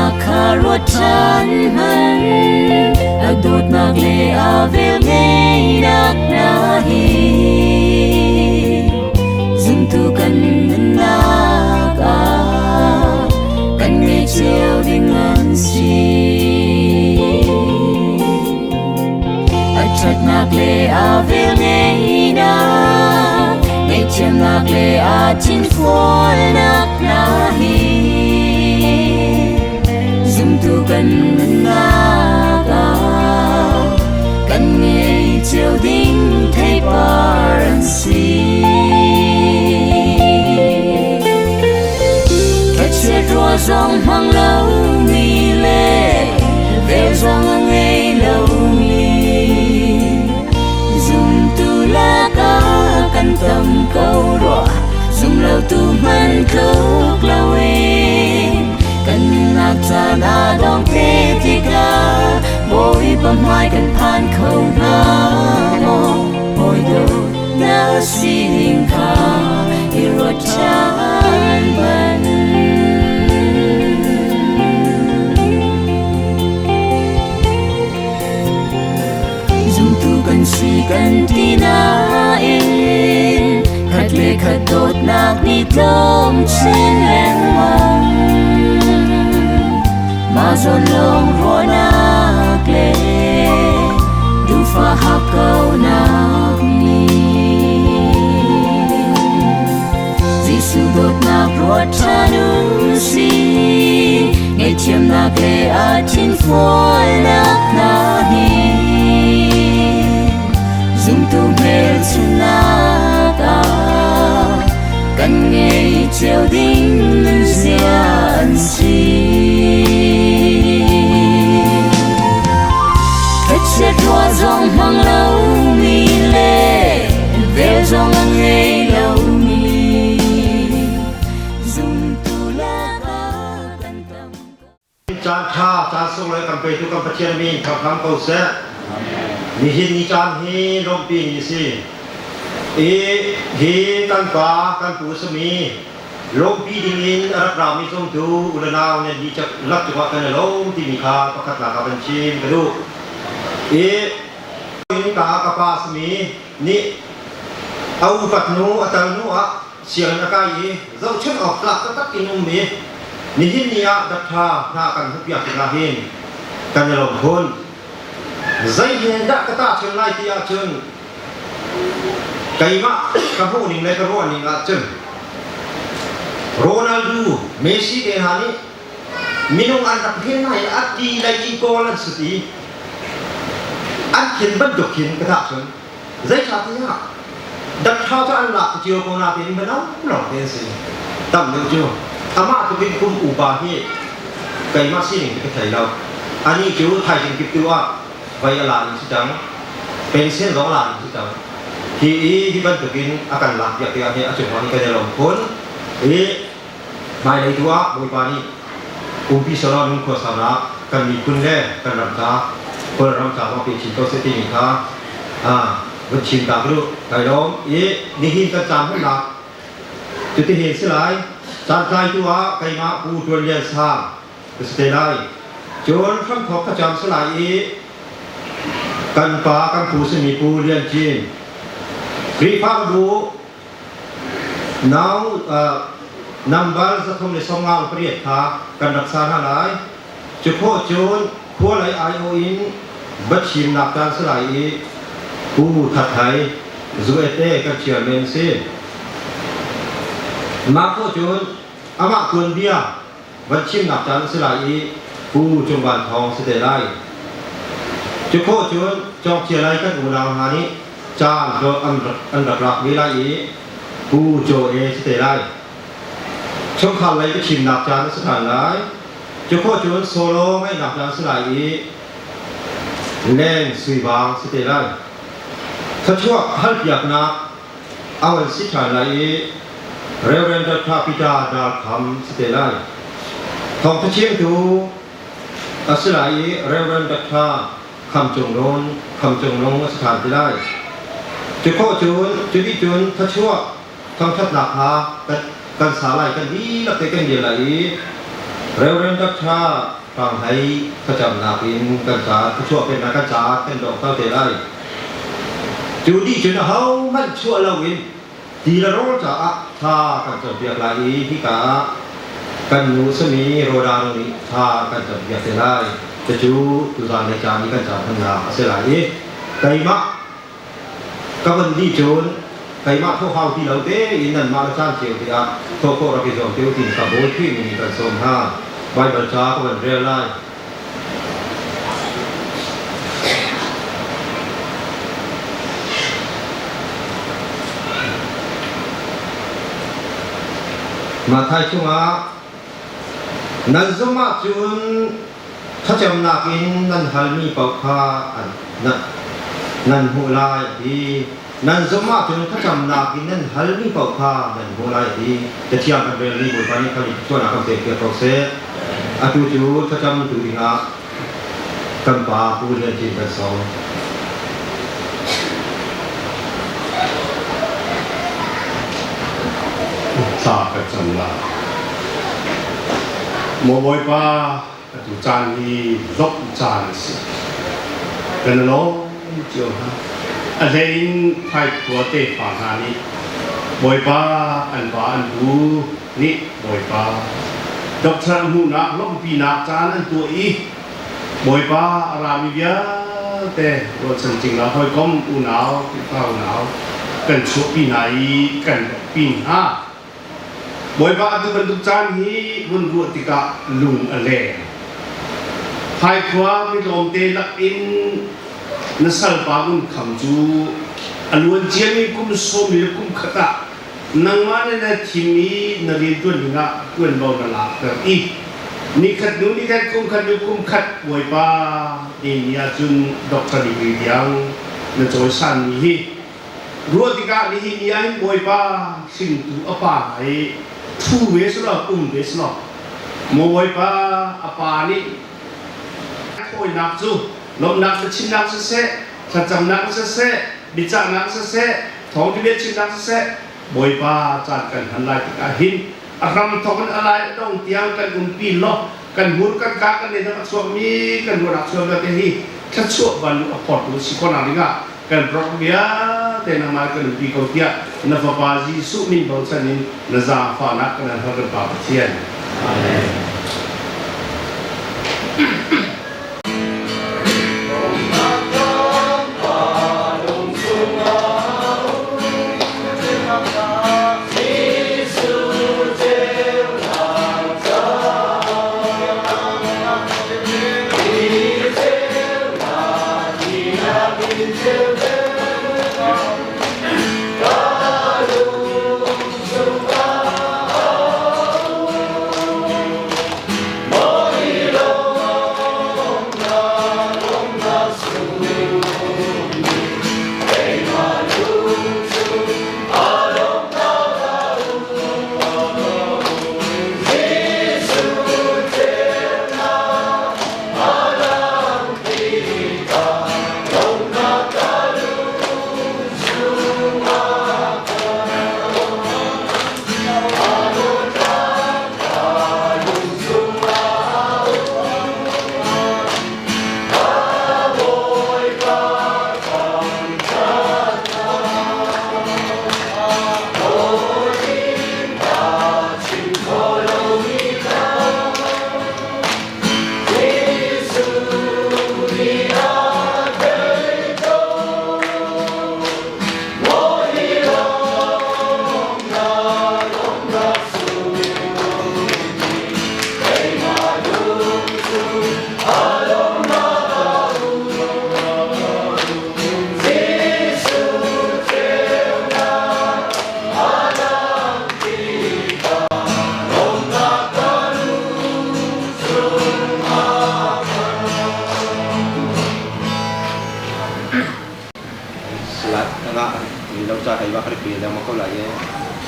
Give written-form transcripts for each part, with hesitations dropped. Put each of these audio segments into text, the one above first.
Ṭhatnak kha ruat ṭhan hmanh, a dawtnak le a velngeihnak hna hi zumtu kan nunnak ah kan ngei cio ding an si. A ṭhatnak le a velngeihnak, ngaihthiamnak le a thinfualnak hna hi zumtu kan nunnak ah kan ngei cio ding theipar an si. Thlachiat ruah zong hmang lomi le vel zong a ngei lomi zumtu lakah kan tam ko rua, zumlotu hmanh tluk loin kan nunnak caan a dong te tikah Bawipa hmai kan phan kho hnga maw? Hawi dawt na sining kha i ruat ṭhan hmanh. Zumtu kan si kan ti nain khat le khat dawtnak nih tlawm chin lengmang. Mah zawn lawng ruahnak le duhfah hakkaunak nih Jesuh dawtnak ruat ṭhan u sih, ngaihthiamnak le a thinfualnak hna hi zumtu hmelchunhnak ah kan ngei cio ding nunzia an si. Thlachiat ruah zong hmang lomi le vel zong a ngei lomi zumtu lakah kan tam ko. Caan ṭha, caan sunglawi kan petu kan Pathian min thangthang ko seh. Nihin ni caan hi lawmhpi ni si. I hi kan pa, kan pu sami lawmhpi ding in a rak rami zumtu u le nau nan dih lak cungah kan i lawm timi kha pakhatnak ah van chim ka duh. I ka ka pa sami nih a upat hnu a tal hnu ah sianginn a kai i zohchunh awk tlak taktak in ummi nihin ni ah Doctor hna kan hmuhpiak tikah hin kan i lawm khun. Zei he dah ka tahchun lai ti ahcun keimah ka hmuhning le ka ruahning ahcun Ronaldo, Messi te hna nih minung an rak hlen hna i a ti lei in goal an sut i an khin bantuk khin ka tahchun. Zeicahtiah Doctor cu an lak cio ko nain mino lawng te an si. Tam deuh cu amah tluk in kum upa hi keimah sining ka thei lo. Anih cu thaizing kip tu ah vei a la in si cang. Pension zong a la in si cang. Hi i hi bantukin a kan lak piak tikah hi a cungah hi kan i lawm khun. I hmailei tu ah Bawipa nih umpi selaw nunkhua saunak kan miphun le kan ram ca Kawlram ca zong pe chin ko seh timi kha vun chim ta ka duh. Kai lawm i nihin kan caan hmannak cutihin si lai. Caan tlaitu ah keimah Pu Tuan Lian Sang ka si te lai. Cun hramthawk ka cam si lai i kan pa kan pu simi Pu Lian Cin Khrihfabu Nau nambar 358 kha kan rak sa hna lai. Cu khawh cun khua lei aiawh in va thimnak caan si lai i Pu That Hai Zuete kan chairman si. Mah khawh cun amah tuanbia van chimnak caan a si lai i Pu Cung Van Thawng si te lai. Cu khawh cun Cawngcia lai kan unau hna nih caan an rak lak ve lai i Pu Caw E si te lai. Chungkhar lei ka chimnak caan a si ṭhan lai. Cu khawh cun solo ngaihnak caan si lai i Leng Sui Vang si te lai. Thluachuah halpiaknak a van si ṭhan lai i Reverend Dr. Peter Dar Kham si te lai. Thawngṭha chimtu a si lai i Reverend Dr. Kham Cung Nawn, Kham Cung Nung a si ṭhan te lai. Cu khawh cun, cu dih cun thluachuah thangṭhatnak hna kan sa lai, kan dihlak te kan dil lai i Reverend Dr. Hrang Hai thlacamnak in kan ca thuchuah kan ca kan dongter te lai. Cu dih cun ahohmanh chuah loin ti le rawl caah thla kan cawnpiak lai i hika ah kan nu sami Roda nu nih thla kan cawnpiak te lai. Cucu tuzan le caan i kan caan hmannak a si lai i keimah Ka van dih cun keimah thawhau ti lo tein nanmah le caan cio te ah thawh khawh rak i zuam te u tiin ka Bawi Khrih min in kan sawm hna. Baibal ca ka van rel lai. Matthai chungah nan zumh ahcun Thlacamnak in nan halmi paoh kha nan hmuh lai a ti. Nan zumh ahcun thlacamnak in nan halmi paoh kha nan hmuh lai a ti. Cathiang kan relmi Bawipa nih khal in thluachuahnak kan pekpiak ko seh. Atu cu thlacam tu dingah kan pa Pu Lian Cin kan sawm. Thla ka cam lai. Maw Bawipa, atu caan hi lawmh caan a si. Kan i lawm cio hna. A hlei in Thaithua tefa hna nih Bawipa an pa an pu nih Bawipa doctor hmuhnak lawmhpinak caan an tuah i Bawipa a rami vialte ruahchan cingla hawikom unau Khrihfa unau kan chuahpi hna i kan lawmhpi hna. Bawipa atu bantuk caan hi vun ruah tikah lung a leng. Haikhua mitlawmte lakin na salpa ngun kham cu a luan ciami kum sawm le kum khat ah nangmah nih na thim i na rianṭuan dingah ṭuanvo na lakter i nikhat hnu nikhat kum khat hnu kum khat Bawipa ni ni ahcun doctor degree tiang na cawisanmi hi Ruah tikah nihin ni ahhin Bawipa hringtu a pa hna hi ṭhu ve selaw um ve selaw maw Bawipa a pa nih thawinak cu lawmhnak biachimnak siseh, thlacamnak siseh, biacahnak siseh, thawngṭha chimnak siseh, Bawipa caan kan hman lai tikah hin a hram thawk in a lai a dong tiang kan umpi law kan hmur kan ka kan lei a chuakmi kan ruahnak chuak vialte hi thluachuah van a phortu si khawhnak dingah kan rak vialte nangmah kan umpi ko tiah na fapa Jesuh min bochan in na zaangfahnak kan hal kan Pa Pathian. Amen.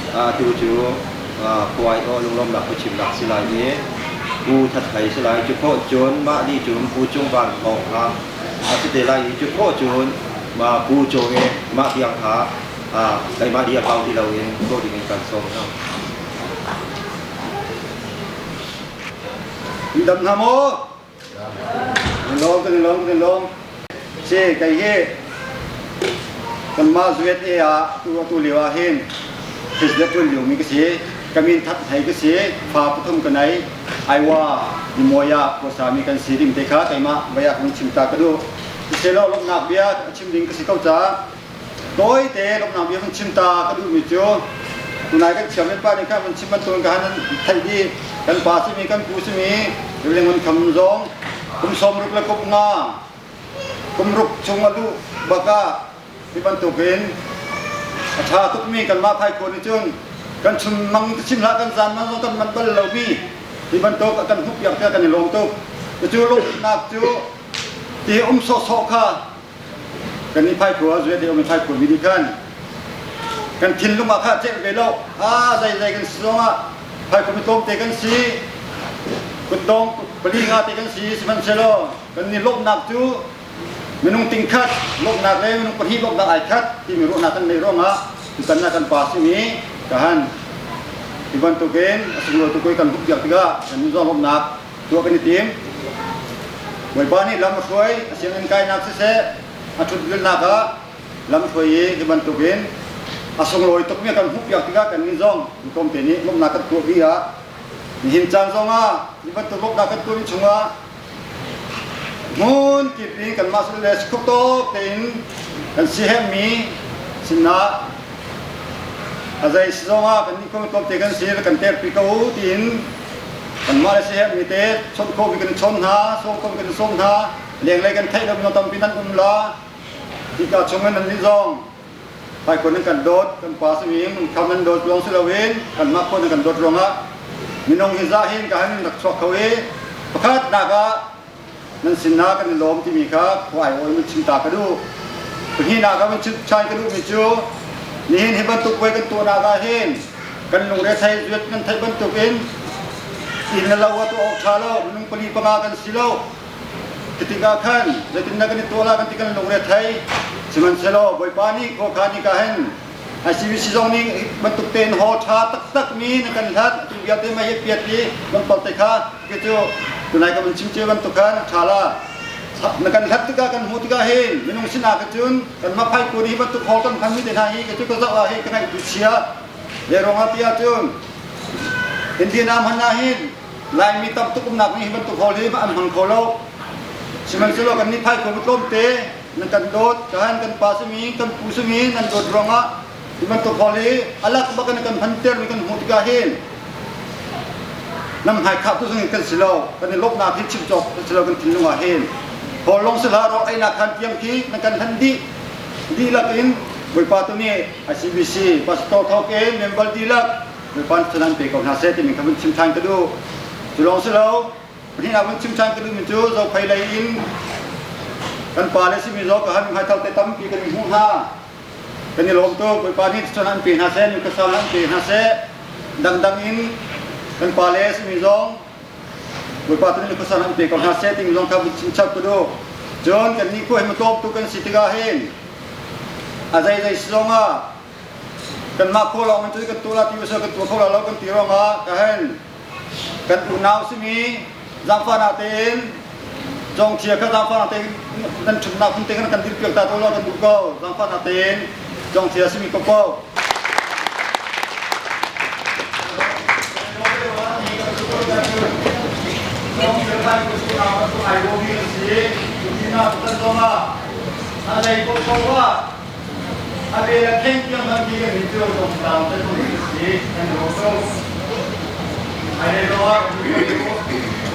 Atu cu khuai aw lunglawmnak biachimnak si lai i Pu That Hlei si lai. Cu khawh cun mah ni cun Pu Cung Van Thawng kha a si te lai i cu khawh cun ma Pu Caw e mah tiang kha keimah di a hau ti loin tuah ding in kan sawm hna. Dam hna maw? Lawm kan lawm kan lawm. Si kei hi kanmah zuet e ah tu atu lio ah hin president tuan lio mi ka si. Ka min that thei ka si. Fa pathum ka nei. Aiwa Nimoya khuasa mi kan si ding te kha keimah vaya kan chim ta ka duh. Selo lawmhnak bia a chim ding ka si ko ca. Tawi te lawmhnak bia kan chim ta ka duh mi cu tunai kan thiam pa nih khan kan chim bantukin ka han theih dih. Kan pa simi kan pu simi Reverend Ngun Kham zong kum 60 le kum nga kum ruk chung a luh bak ah hi bantukin a ṭha tukmi kanmah thaikhaw nih cun kan chun mang chim hlah, kan zan mang zong kan man bal lomi hi bantuk a kan hmuhpiak tiah kan i lawm tuk. Cucu lawmhnak cu ti um sawhsawh kha kan i phaikhua zuet um i phaikhua mi nih khan kan thinlung ah kha celh ve lo. A zeizei kan si zongah phaikhua mi tlawmte kan si, kutdong pali nga te kan si, sihmanhsehlaw kan ni lawmhnak cu minung tingkhat lawmhnak le minung pahnih lawmhnak ai khat timi ruahnak kan neih ruangah tutan ah kan pa simi kahan hi bantukin a sunglawi tuk i kan hmuh piak tikah kan zong lawmhnak tuah kan i tim. Bawipa nih lam a hruai, a sianginn kainak siseh, a ṭhutbilnak ah lam hruai i hi bantukin a sunglawi tukmi kan hmuh piak tikah kan nih zong tlawmte nih lawmhnak kan tuah bi ah nihin caan zongah hi bantuk lawmhnak kan tuahmi chungah hmun kip i kanmah le sikhuk tawk tein kan siherhmi sinah a zei si zongah kan nih tlawmte kan si kan terpi ko tiin kanmah le siherhmi te chawnh khawh kan chawn hna, sawm khawh kan sawm hna. Lenglei kan theih lo tampi nan um la hika chungin nan nih zong Haikon nan kan dawt, kan pa simi kham nan dawt lawng si loin kanmah khon nan kan dawt ruangah minung hi zah hin ka han rak chuak kho i pakhat nak ah nan sinah kan i lawm timi kha khua ai awl mun chim ta ka duh. Pahnihnak ah mun chim than ka duhmi cu nihin hi bantuk puai kan tuahnak ah hin kan lungre thei zuat kan theih bantuk in inn le lo ah tuah awk ṭha lo, minung pali panga kan si lo. Tikah khan zeitindah kan i tuah la kan ti, kan lungre thei. Sihmanhsehlaw Bawipa nih khuakhan hika hin ICBC zong nih bantuk tein hall ṭha taktak mi na kan hlat tu vialte mei he piat i kan pal te kha khi cu tunai ka van chim cio bantuk khan ṭha la na kan hlat tikah kan hmuh tikah hin minung sinah ka cun kan maphai kun hi bantuk hall kan hman mi te hna hi ka cu ka zoh ah hi ka ngaih tu chia le ruangah ti ahcun Indiana hman ah hin Laimi tam tuk umnak nih hi bantuk hall hi an hmang kho lo. Sihmanhsehlaw kan nih phai kho tlawmte nan kan dawt, kahan kan pa simi, kan pu simi nan dawt ruangah hi bantuk hall hi alak bak in kan hmanter mi kan hmuh tikah hin nam hmai khah tu zong kan si lo. Kan i lawmhnak hi chim cawk kan si lo kan thinlung ah hin. Hall lawng si hlah, rawl einak khan tiang khi nan kan hlan dih. Dihlak in Bawipa tu nih ICBC pastor thawk in member dihlak Bawipa nih an pe ko hna seh timi kha vun chim ṭhan ka duh. Cu lawng si lo, pahnih ah vun chim ṭhan ka duhmi cu Zophei lei in kan pa le simi zaw ka han hmaithal te tampi kan i hmuh hna. Kan i lawm tuk. Bawipa nih cun an pe hna seh, nukasal an pe hna seh. Dangdang in kan pa le simi zong Bawipa tu nih nukasal an pe ko hna seh timi zong kha vun chim chap ka duh. Cun kan nih khua hi tlawm tuk kan si tikah hin a zeizei si zongah kanmah khaw lawng in cun kan tuah la ti usih kan tuah kho la lo kan ti ruangah ka hen kan unau simi zaangfahnak tein congthia kha zaangfahnak tein nan ṭhutnak hmun te khan kan dirpiak ta to lo kan duh ko. Zaangfahnak tein congthia simi ko ko A bel a khen tiang man ti kan cu tong tang te tu si kan ro to ai le lo ah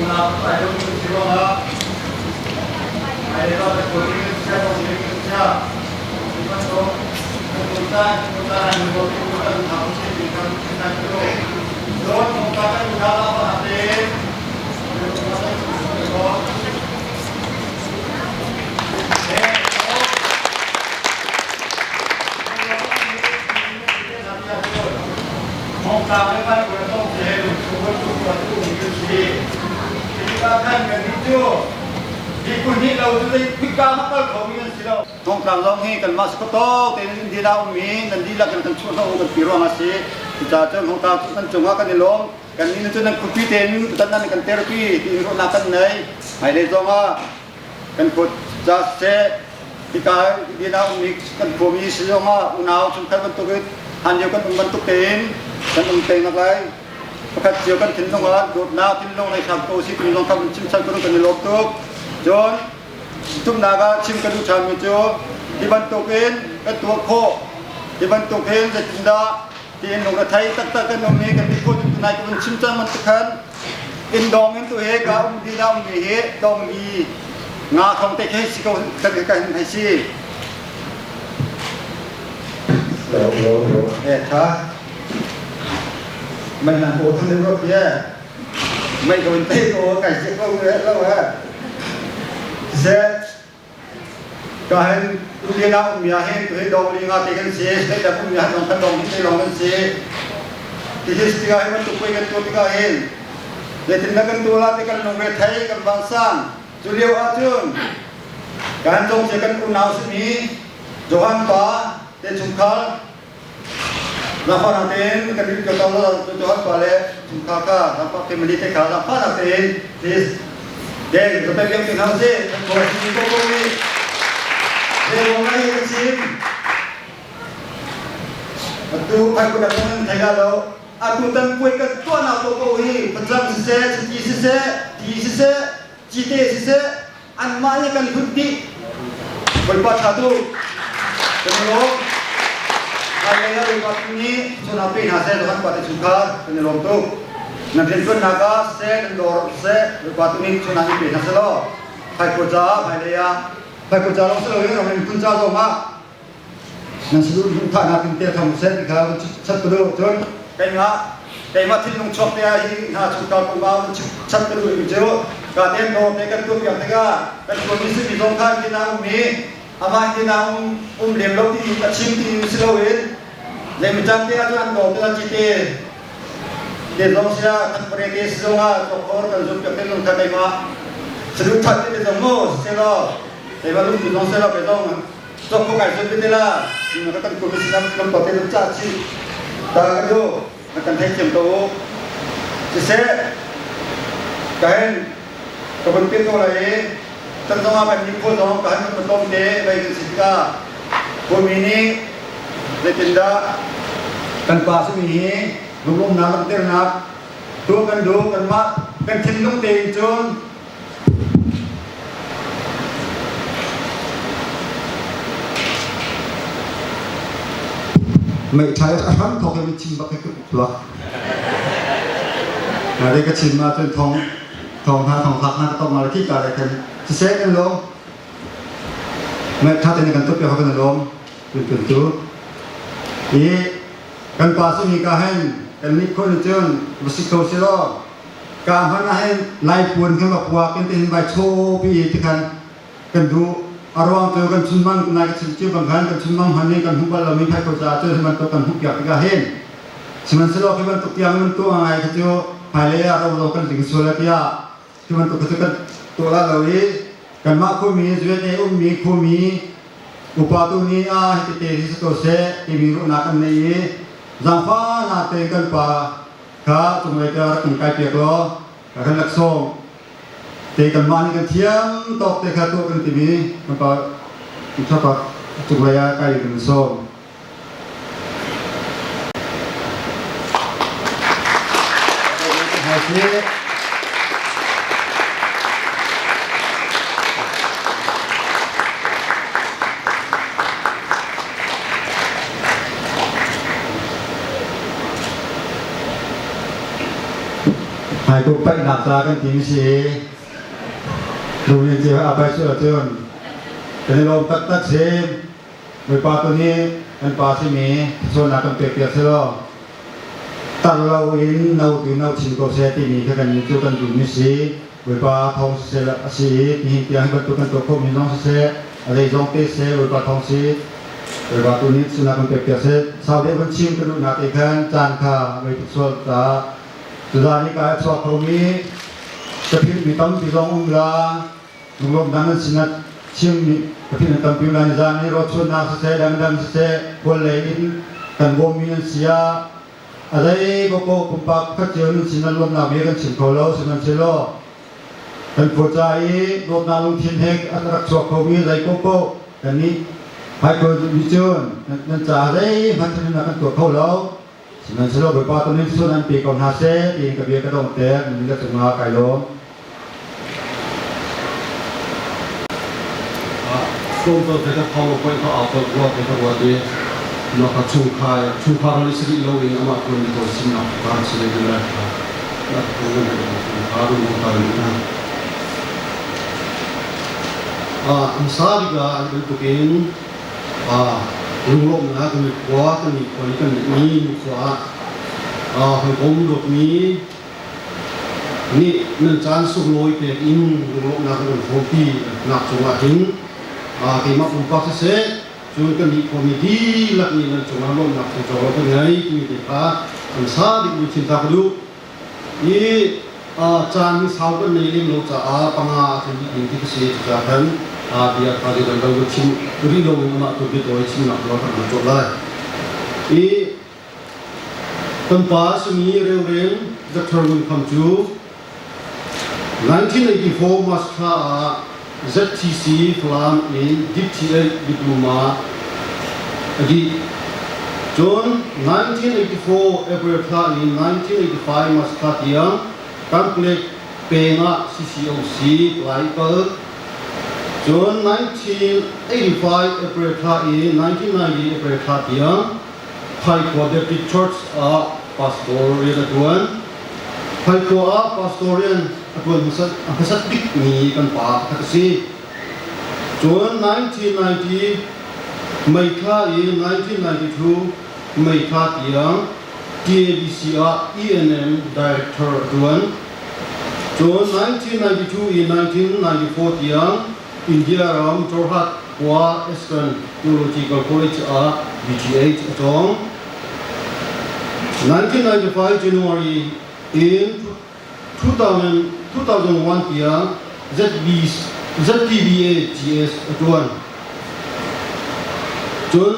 una ai lo tu si ro ha ai le lo te ko ni sia to ni sia ni man to ko ta ko ta ni ro tu ta tha si ni kan kan to ro tong ta kan ta la pa te Thongtlang zong hi kanmah si tawk tein India ummi nan dihlak in kan chuah hnawh kan ti ruang a si. Cucaah cun hongtang nan cungah kan i lawm. Kan nih cun nan khuapi tein tutan nan kan therapy tiin ruahnak kan nei. Hmailei zongah kan khua ca siseh hika rian ah ummi kan khuami si zongah unau chungkhat bantuk in hlan lio kan um bantuk tein kan um peng nak lai. Pakhat cio kan thinlung ah dawtnak thinlung nei hram ko si thinlung kha chim chan kan i lawm tuk. Cun Tumnak ah chim ka duh ṭhanmi cu hi bantukin kan tuah khawh, hi bantukin zeitindah tiin lungrethei taktak kan um i kan ti khawh tunai ka vun chim cang bantuk khan inn dawng in tu he ka um di na ummi hi dongli nga thong te khi si ko kan kan hei si. Eh tha mai na ko than ro pia Mei ko in te ko kai si ko lo ha. Se ka hen tu na um ya hen tu he dong li nga te kan si se da um ya dong kan dong te long kan si ti his ti ga hen tu koi kan tu ti ga hen le tin na kan tu la te kan lung re thai kan bang sang cu lio ah cun kan dong che kan unau si mi Johan pa te chungkhar Zaangfahnak tein kan rin ko lo Johan pa le chungkhar kha zaangfah family te kha zaangfahnak tein please deng ka pe biak hna usih kan ko si ko ko ni deng ngai ka chim atu khai ko dak nan thai la lo atu tan puai kan tuah nak ko ko hi pachang siseh chiti siseh ti siseh cite siseh anmah nih kan hlut dih Bawipa ṭha tu kan i lawm hmailei ah Bawipa tu nih chawhnak pe hna seh Johan pa te chungkhar kan i lawm tuk nan rianṭuannak ah siseh nan dawr siseh Bawipa tu nih chawhnak in pe hna seh law thaikhuar caah hmailei ah thaikhuar ca lawng si loin ram miphun ca zong ah nan saduhthahnak in tel tham seh ti kha van chat ka duh cun keimah keimah thinlung chuak te ah hi hna chungkhar kong ah van chat ka duh mi cu ka ten dawr te kan tuah piak tikah kan tuahmi simi zong kha inn ah um i amah inn ah um um lem lo ti a chim ti si loin zeimican te ah cun an dawr te ah cite te zong sia kan pare te si zong ah tuak kan zum piak te zong kha keimah saduhthah te zong mu selaw keimah lungthin zong selaw ke zong Cok ko kai zun te la ka kan kum si nam lam te lam cha chi ta ka do na kan thei thiam ko siseh ka hen ka bun pin ko lai i tan zong ah kan ni kho zong ka han kan tom te vai kan si ka kumi nih zeitindah kan pa simi hi lunglawmnak langhternak tu kan duh kanmah kan thinlung tein cun Meithal a hram thawk in chim bak ka tuak. Na ka chim ma cun thong thong hna thong fak hna ka tong ma khi ka le khan siseh kan lawm. Meitha te kan tup ya kan lawm. Tun tun tu. I kan pa simi ka hen kan nih khon cun va si ko si law Ka hman ah hin Laipuan kan va puak in tihin vai chaw pi ti khan kan duh. A ruang cu kan chunmang nai ka chim cio bang khan kan chunmang hman ning kan hmuh bal lomi phai ko caah cu hi bantuk kan hmuh piak tikah hin sihmanhsehlaw khi bantuk tiang man tuah ngai kha cu hmailei ah ro kan ding sual tiah khi bantuk kha cu kan tuah la lo i kanmah khuami zuet ummi khuami upa tu nih a hi tete hi si ko seh timi ruahnak kan nei i zaangfahnak tein kan pa kha cunglei ka rak kan kai piak law ka kan laksawng te kanmah nih kan thiam tawk te kha tuah kan timi kan pa thapa cunglei ah kai kan sawm. Hmaikum paihnak ca kan ti si lungin cu a pai sual cun kan i lawm taktak si Bawipa tu nih kan pa simi sualnak kan pek piak selaw tar lo in no tu no chin ko seh timi kha kan cu kan duhmi si Bawipa thawng siseh a si i nihin tiang hi bantuk kan tuah khawhmi zong siseh a zeizong te seh Bawipa thawng si Bawipa tu nih sunak kan pek piak seh sau deuh kan chim ka duhnak te khan caan kha voi tuk sual caah tuzaan hi ka chuak khomi ka philhmi tampi zong um la lunglawmhnak nan sinah chimmi ka philh tampi um la nizaan i rawlchuannak siseh dangdang siseh khual lei in kan bawmmi an si ah. A zei paohpaoh pumpak pakhat cio nan sin ah lawmhnak bia kan chim kho lo, sihmanhsehlaw kan khua ca i dawtnak lungthin he a rak chuak khomi zei paohpaoh kannih hmaikal nih cun nan caah zeihmanh ṭhahnemnak kan tuah kho lo. Sihmanhsehlaw Bawipa tu nih sun an pe ko hna seh tiin ka bia ka donghter. Nan ka cungah kai lawm. Tlawmpal te ka PowerPoint ka upload rua te ka ruat i na ka chungkhar chungkhar li sari lo in amah tuan mi tawi simnak ka si le ding lai kha na ka nan ka chungkhar lu ta ni na a sa bik ah bantukin lunglawmhnak kan khua kan khua kan mi khua ah hawikom dawtmi nih nan caan sunglawi pek in lunglawmhnak kan hrawmpi nak cungah hin keimah pumpak siseh cun kan nih khuami dihlak nih nan cungah lawmhnak thengcawng kan ngei timi te kha kan sa bik mi thin ta ka duh. I caan hi sau kan nei lem lo caah panga a dih ding ti ka si. Cucaah khan bia kha zeidan lo ka chim rih lo in amah tu biatawi chimnak tuah kan hman colh lai. I kan pa a simi Reverend Dr. Ngun Kham cu 1984 March thla ah ZTC Falam in DTA diploma a dih. Cun 1984 April thla in 1985 March thla tiang Kanplet peng ah CCOC lai kal. Cun 1985 April thla in 1990 April thla tiang Phaikua Baptist Church ah pastor rian a ṭuan. Phaikua ah pastor rian a ṭuan hmasat bikmi kan pa pakhat a si. Cun 1990 May thla i 1992 May thla tiang TABC ah ENM director a ṭuan. Cun 1992 i 1994 tiang India ram Jorhat khua Eastern Theological College ah BGH a cawng. 1995 January in 2000, 2001 tiang ZB, ZTBA GS a ṭuan. Cun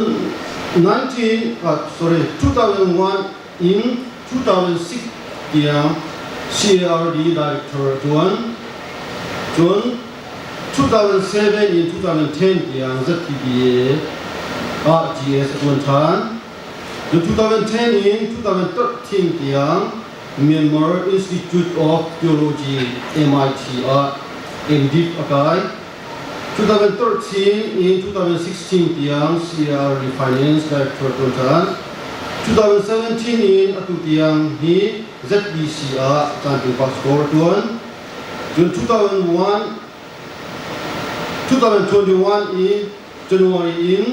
19, sorry, 2001 in 2006 tiang CARD director a ṭuan. Cun 2007 in 2010 tiang ZTBA ah GS a ṭuan ṭhan. Cun 2010 in 2013 tiang Myanmar Institute of Theology MIT ah MDiv a kai. 2013 in 2016 tiang CR Finance Director ṭuan ṭhan. 2017 in atu tiang hi ZBC ah caantu pastor ṭuan. Cun 2001 2021 i January in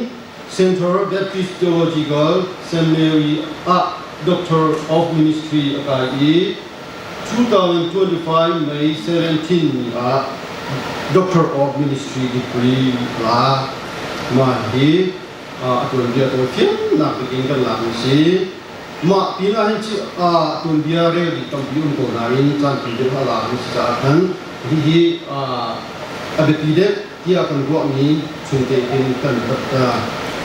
Central Baptist Theological Seminary ah Doctor of Ministry a kai i 2025 May 17 ni ah Doctor of Ministry degree la. Mah hi a tuanbia tawithiamnak bikin kan lak mi si. Mah pin ah hin tuanbia rel dih tampi um ko nain caan pi deuh a lak mi si caah khan hihi a biapi deuh tiah kan ruahmi chungte in kan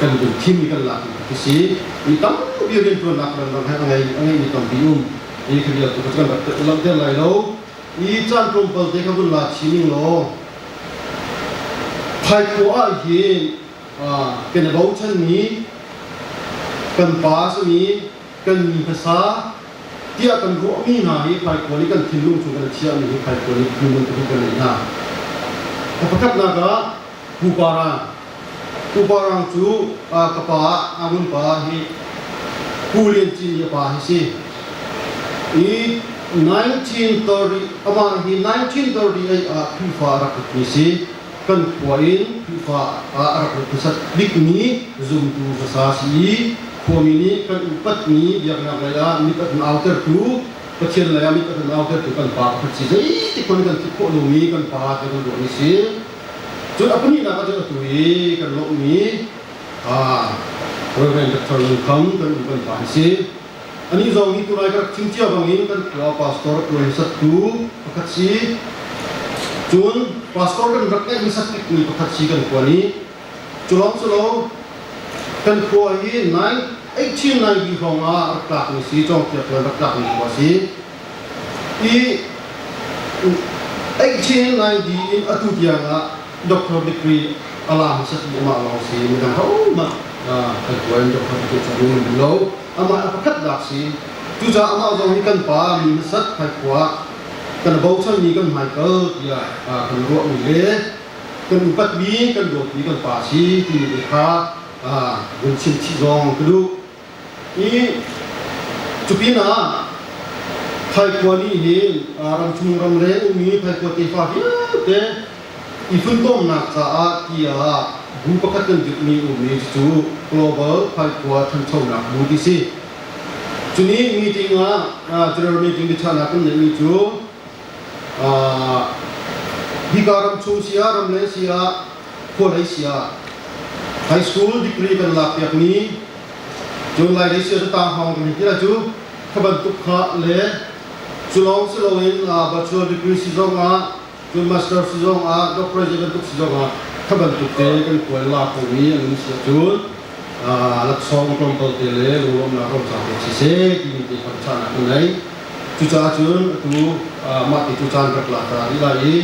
kan vun thim i kan lak mi si. Mi tampi rianṭuannak dangdang he a ngei a ngeimi tampi um. I kha vialte kan rak langhter lai lo. I caan tlawmpal te kha vun la chin ning law Phaikua ah hin kan i bochanmi kan pa simi kan mi hmasa tiah kan ruahmi hna hi Phaikua nih kan thinlung chung kan chiahmi hi Phaikua nih hmun bantuk kan nei hna. A pakhatnak ah Pupa rang. Pupa rang cu ka pa Angun pa hi Pu Lian Cin i a pa hi si. I 1930 amah hi 1938 ah Khrihfa a rak lut mi si. Kan khua in Khrihfa ah a rak lut hmasat bikmi zumtu hmasa si i khuami nih kan upatmi biaknak lei ah mit a kan autertu Pathian lei ah mit a kan autertu kan pa pakhat si. Zeitik hmanh kan thih khawh lomi kan pa ti kan ruahmi si. Cun a pahnihnak ah cun atu i kan lawmhmi Reverend Dr. Lung Kham kan u kan pa an si. Anih zong hi tulai ka rak chim cia bangin kan khua pastor tuan hmasattu pakhat si. Cun pastor kan rak ngeih hmasat bikmi pakhat si kan khua nih. Culawng cu lo kan khua hi 1890 hrawng ah rak tlakmi si Cawngthia tuan rak tlakmi khua si. I 1890 in atu tiang ah doctor degree a la hmasat mi amah lawng si midang hohmanh kan tuan doctor degree cu an um lo. Amah a pakhat dak si. Cucaah amah zong hi kan pa mi hmasat Phaikua kan bochanmi kan hmaikal tiah kan ruahmi le kan upatmi kan dawtmi kan pa si timi te kha vun chim chih zong ka duh. I cupinah Phaikua nih hin ramchung ramleng ummi Phaikua tefa vialte i funtomnak caah tiah bu pakhat kan dirhmi ummi cucu Global Phaikua Ṭhanchonak Bu ti si. Cuni meeting ah general meeting biachahnak kan neihmi cu hika ramchung si ah ramleng si ah khualei si ah high school degree kan lak piakmi cun Lailei si ah tang hawng kan ti lai cu kha bantuk kha le cu lawng si loin bachelor degree si zong ah cun master si zong ah doctorate bantuk si zong ah kha bantuk te kan kuai la khomi an um si ahcun laksawng tlawmpal te le lunglawmhnak roca te siseh timi te kha biachahnak kan ngei. Cucaah cun atu mah ti cu caan rak la ta rih lai i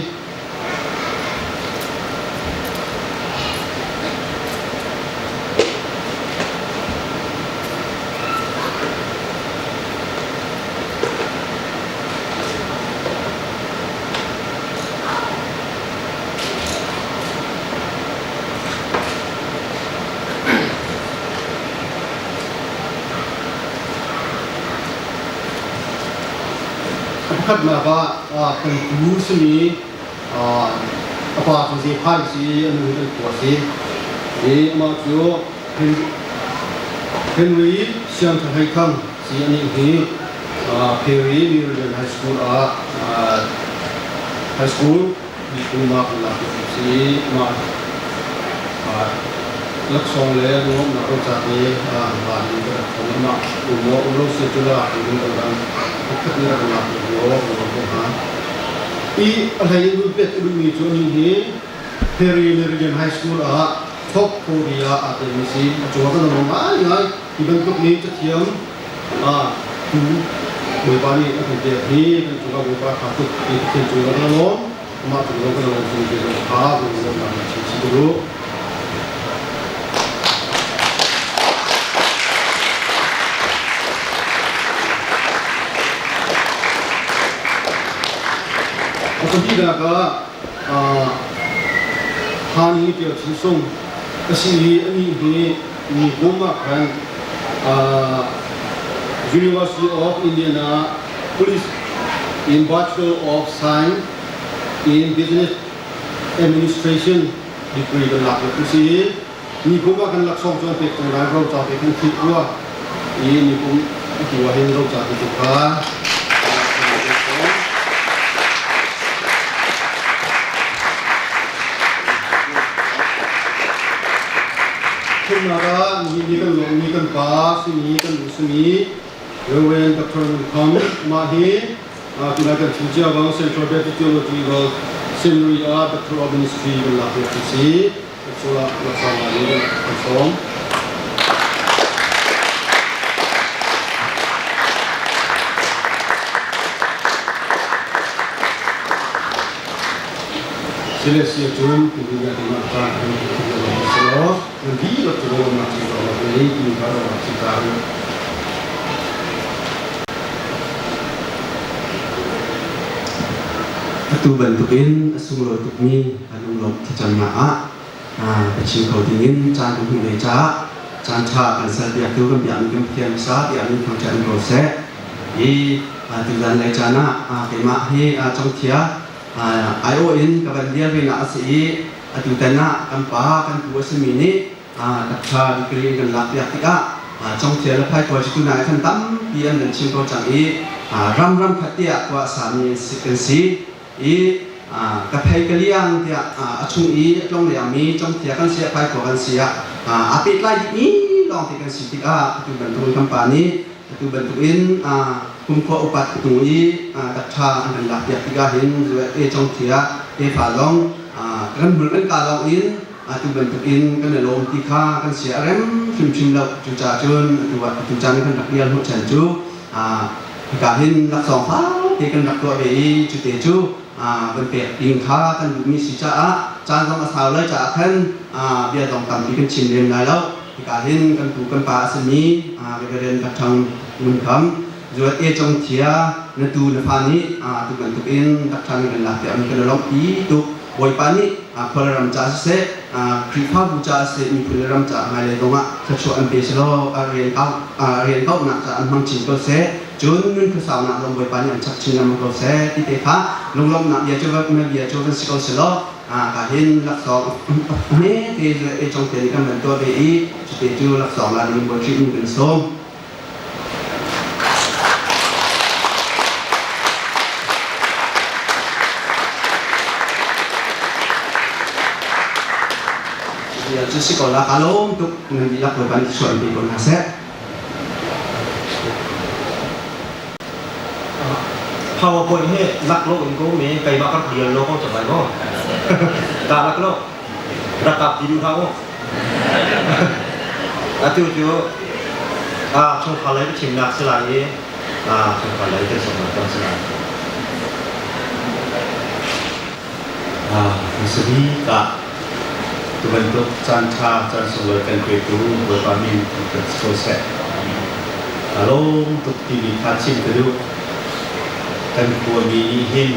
Pakhatnak ah kan pu simi a pa cu Zephai si a nu kan khua si. I amah cu Henry Siangṭha Hlei Thang si anih hi Perry Meridian High School ah high school diploma kan lak si mah laksawng le lungawmnak roca te van in ka rak thong amah um maw um lo si cu la in kan ram pakhat ni rak lak lo lo ko ha i a hlei in pet a duhmi cu ani hi Perry Meridian High School ah top Korea aa telmi si a cungah kan lawm ngai ngai hi bantuk nih cathiam tu Bawipa nih a kan pek hi kan cungah Bawipa tha tuk ti Pathian cung kan lawm amah cung zong kan lawm ti zong kha kan lawm nak chim si ka duh. A pahnihnak ah Hani Tio Chin Sung a si i anih hi ni kum ah khan University of Indiana Police in Bachelor of Science in Business Administration degree kan lak tu si ni kum ah kan laksawng cu an pek cang lai ro ca te kan thit rua i ni kum atu ah hin ro ca te tu kha Thumnak ah nihin ni kan lawmmi kan pa simi kan nu simi Reverend Dr. Ngun Kham mah hi tunai kan chim cia bang Central Baptist Theological Seminary ah Doctor of Ministry kan lak piak si. Sula laksawng in kan sawm. Silesia cun tuhi ya di mata kan ti lo selo nan di lo tu lo ma chi lo lo ni ti ka lo chi ta Atu bantukin a sunglawi tukmi kan lunglawmh thlacamnak ah ka chim kho dingin caan kan hmuh ve caah caan ṭha kan serpiaktu kan biakmi kan Pathian hmasa tiah min thangṭhat in ko seh. Hi tuzan lei caan ah keimah hi Congthia aiawh in ka van dir ve nak a si i atutan ah kan pa kan pu a simi nih takṭha degree in kan lakpiak tikah Congthia le Phaikhuai cu tunai khan tampi an van chim ko cang i ram ram khat tiah khua a sami kan si i ka phei ka liang tiah a chung i a tlong liangmi Congthia kan si ah Phaikhuai kan si ah aa pehtlai dihmi lawngte kan si tikah atu bantukin kan pa nih atu bantukin kumkhua upat hnu i dakṭha an kan lakpiak tikah hin USA Congthia tefa zong kan hmul kan ka lawng in. Atu bantukin kan i lawm ti kha kan sia a rem hrimhrim lo. Cucaah cun atu ah atu caan kan rak rial hnawhchan cu hika hin laksawng fate kan rak tuah ve i cute cu van pek ding kha kan duhmi si caah caan zong a sau lai caah khan bia zong tampi kan chim lem lai lo. Hika hin kan pu kan pa a simi Reverend Dr. Ngun Kham Zual E Cong Thia na tu na fa nih atu bantukin Dr. kan lak piakmi kan i lawmhpi tuk. Bawipa nih khualram ca siseh, Khrihfabu ca siseh, miphun le ram ca hmailei zongah thluachuah an pe selaw rian kauhnak ca an hmang chin ko seh. Cun nun khuasaunak zong Bawipa nih an chap chin lengmang ko seh ti te kha lunglawmhnak bia cu bia cu van si ko selaw ka hin laksawng hme te e cong te nih kan van tuah ve i cute cu laksawng la ding Bawi Khrih min kan sawm. Cu si ko la ka lawm tuk nan dihlak Bawipa nih thluachuah in pe ko hna seh. PowerPoint hi lak lo in ko me keimah ka rak rial lo ko cang lai maw? Ka lak lo. Rak kap ti duh hlah u. Atu cu chungkhar lei biachimnak si lai i chungkhar lei kan sawmnak kan si lai. Hmasabik ah tu bantuk caan ṭha caan sunglawi kan petu Bawipa min thangṭhat si ko seh. Ka lawm tuk timi kha chim ka duh. Kan khuami nih hin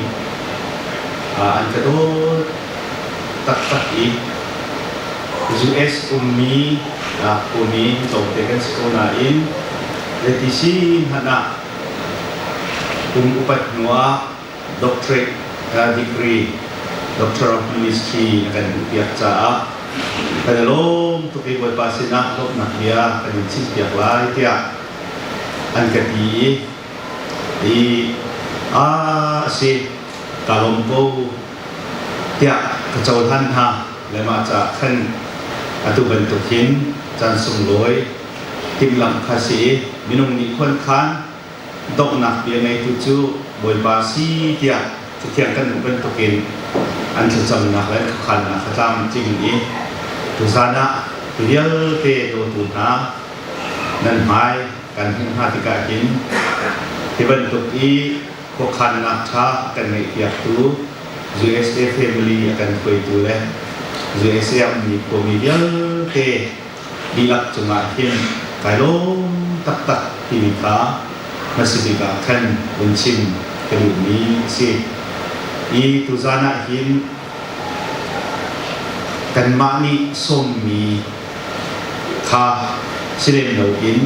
an ka dawt taktak i US ummi khuami tlawmte kan si ko nain zeiti si hmanh ah kum upat hnu ah doctorate degree Doctor of Ministry na kan duhpiak caah kan i lawm tuk i Bawipa sinah lawmhnak bia kan in chimpiak lai tiah an ka ti i i a si ka lawm ko tiah ka cohlan hna le mah caah khan atu bantuk hin caan sunglawi timhlamh kha si i minung nih khuankhan donghnak bia ngeitu cu Bawipa si tiah Cathiang kan hmuh bantukin an thlacamnak le an khuakhannak kha tlamtling i tuzan ah vialte dawtu hna nan hmai kan hmuh hna tikah hin hi bantuk i khuakhannak ṭha kan ngeihpiaktu USA family a kan hruaitu le USA a ummi khuami vialte dihlak cungah hin kai lawm taktak timi kha hmasabik ah khan vun chim ka duhmi a si. I tuzan ah hin kanmah nih sawmmi kha si lem loin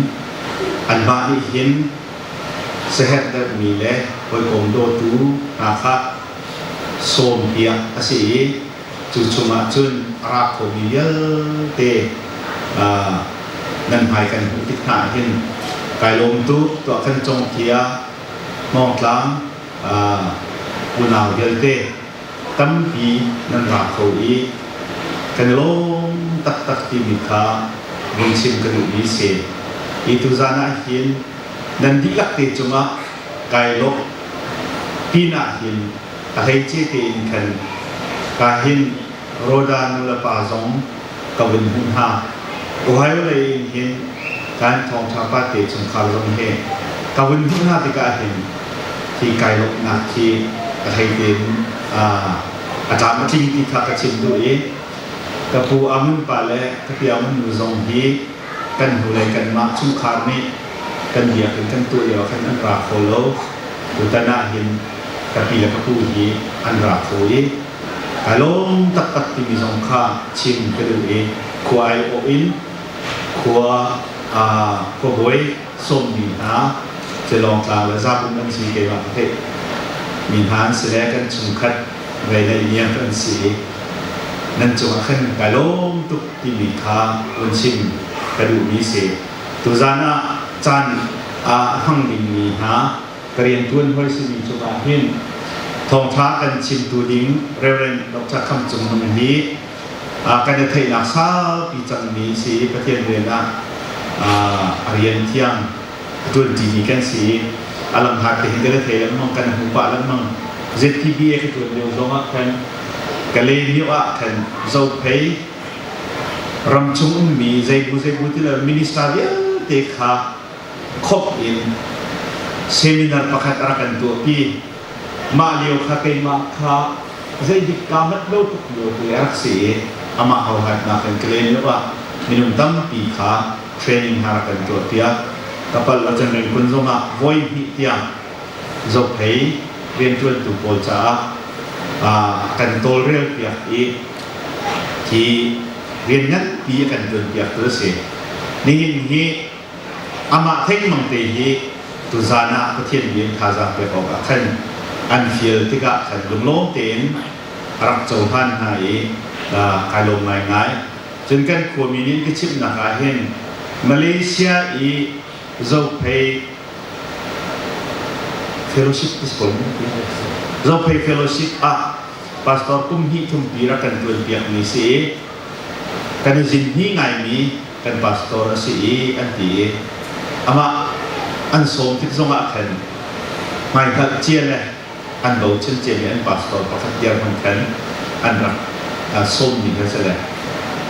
anmah nih hin saherh deuhmi le hawikom dawtu hna kha sawmpiak a si i cu chungah cun a ra khomi vialte nan hmai kan hmuh tik hna ah hin kai lawm tuk tuah kan cong thia hmawngtlang unau vialte tampi nan ra kho i kan i lawm taktak timi kha vun chim ka duhmi si. Hi tuzan ah hin nan dihlak te cungah kai lawmh pinah hin a hleice tein khan ka hin Rhoda nulepa zong ka vun hmuh hna. Ohio lei in hin kan thawngṭha pate chungkhar zong hi ka vun hmuh hna tikah hin hi kai lawmhnak hi a hlei tein a tlam a tling ti kha ka chim duh i ka pu Amun pa le ka pi Amun nu zong hi kan hnulei kanmah chungkhar nih kan biakinn kan tuah lio ah khan an ra kho lo. Tutan ah hin ka pi le ka pu hi an ra kho i kai lawm taktak timi zong kha chim ka duh i khua ai awh in khua khuabawi sawmmi hna Celawngtlang le Zabum an si keimah ka theih mi hna an si le kan chungkhat vei le niang kan si i nan cungah khan kai lawm tuk timi kha vun chim ka duhmi si. Tuzan ah caan a hmang dingmi hna ka riantuan hawi simi cungah hin thawngtha kan chimtu ding Reverend Dr. Kham Cung Nung hi kan i theihnak saupi cangmi si Pathian rian ah a rian thiang a tuanṭimi kan si i a lamhlat te hin kan i thei lengmang kan hmu pah lengmang. ZTBA ka tuan lio zong ah khan Kalay myo ah khan Zophei. Ramchung ummi zeibu zeibu ti le minister vialte kha khop in seminar pakhat a rak kan tuahpi. Mah lio kha keimah kha zeidik kaa manh lo tuk lio te a rak si i amah hohatnak in ka len lio ah minung tampi kha training hna rak kan tuahpiak. Ka pal lo cun ringkun zong ah voi hnih tiang zophei rianṭuantu pawl caah a kan tawlrelpiak i hi rian nganpi a kan ṭuanpiaktu a si. Nihin hi amah thengmang te hi tuzaan ah Pathian bia in thazaang pek awkah khan an fial tikah khan lunglawm tein a rak cohlan hna i kai lawm ngaingai. Cun kan khuami nih an ka chimhnak ah hin Malaysia i Zophei Fellowship ti si ko Zophei Fellowship ah pastor kum hnih thumpi rak kan ṭuanpiakmi si i kan i zinhni ngaimi kan pastor a si i an ti i amah an sawm tik zongah khan hmaihngalh cia le an bochan ciami an pastor pakhat dirhmun khan an rak sawmmi kha si le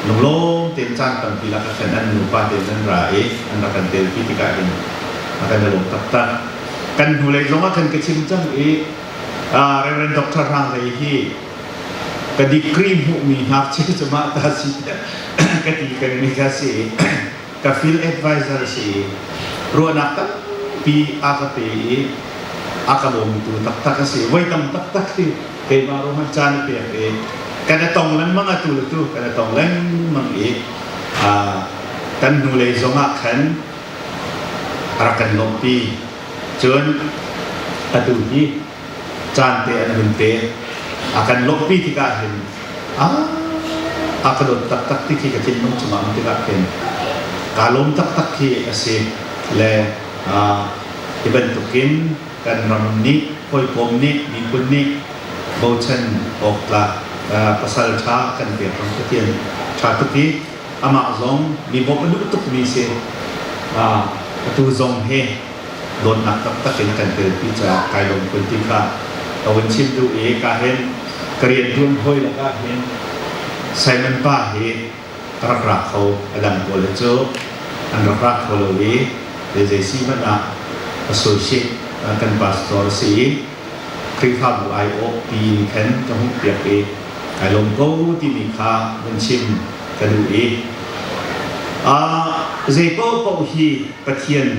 lunglawm tein caan tampi lak ah khan an nupa tein an ra i an rak kan telpi tikah hin a kan i lawm taktak. Kan hnulei zongah khan ka chim cang i Reverend Dr. Hrang Hlei hi ka degree hmuhmi ngakchia cu mah ta si ka ti pengmi kha si ka field advisor si ruahnak tampi a ka pe i a ka bawmtu taktak a si. Voi tam taktak hi keimah ruangah caan a pek i kan i tong lengmang atu le tu kan i tong lengmang i kan hnulei zongah khan a rak kan lawmhpi. Cun atu hi caan te an hun pe. A kan lawmhpi tikah hin a ka dawt taktak ti khi ka thinlung chungah um tikah khin kaa lawm taktak khi a si le hi bantukin kan ram nih hawikom nih miphun nih bochan awk tlak pasal ṭha kan pek ram Pathian ṭha tuk i amah zong mi bawmh a duh tukmi si. Atu zong hi dawtnak taktak in a kan telpi caah kai lawm kun ti kha ka vun chim duh i ka hin ka rian ṭuan hawi lakah hin Simon pa hi ka rak ra kho. A dang pawl hi cu an rak ra kho lo i zei si hmanh ah associate kan pastor a si i Khrihfabu aiawh pi in khan ka hmuhpiak i kai lawm ko timi kha vun chim ka duh i zei paohpaoh hi Pathian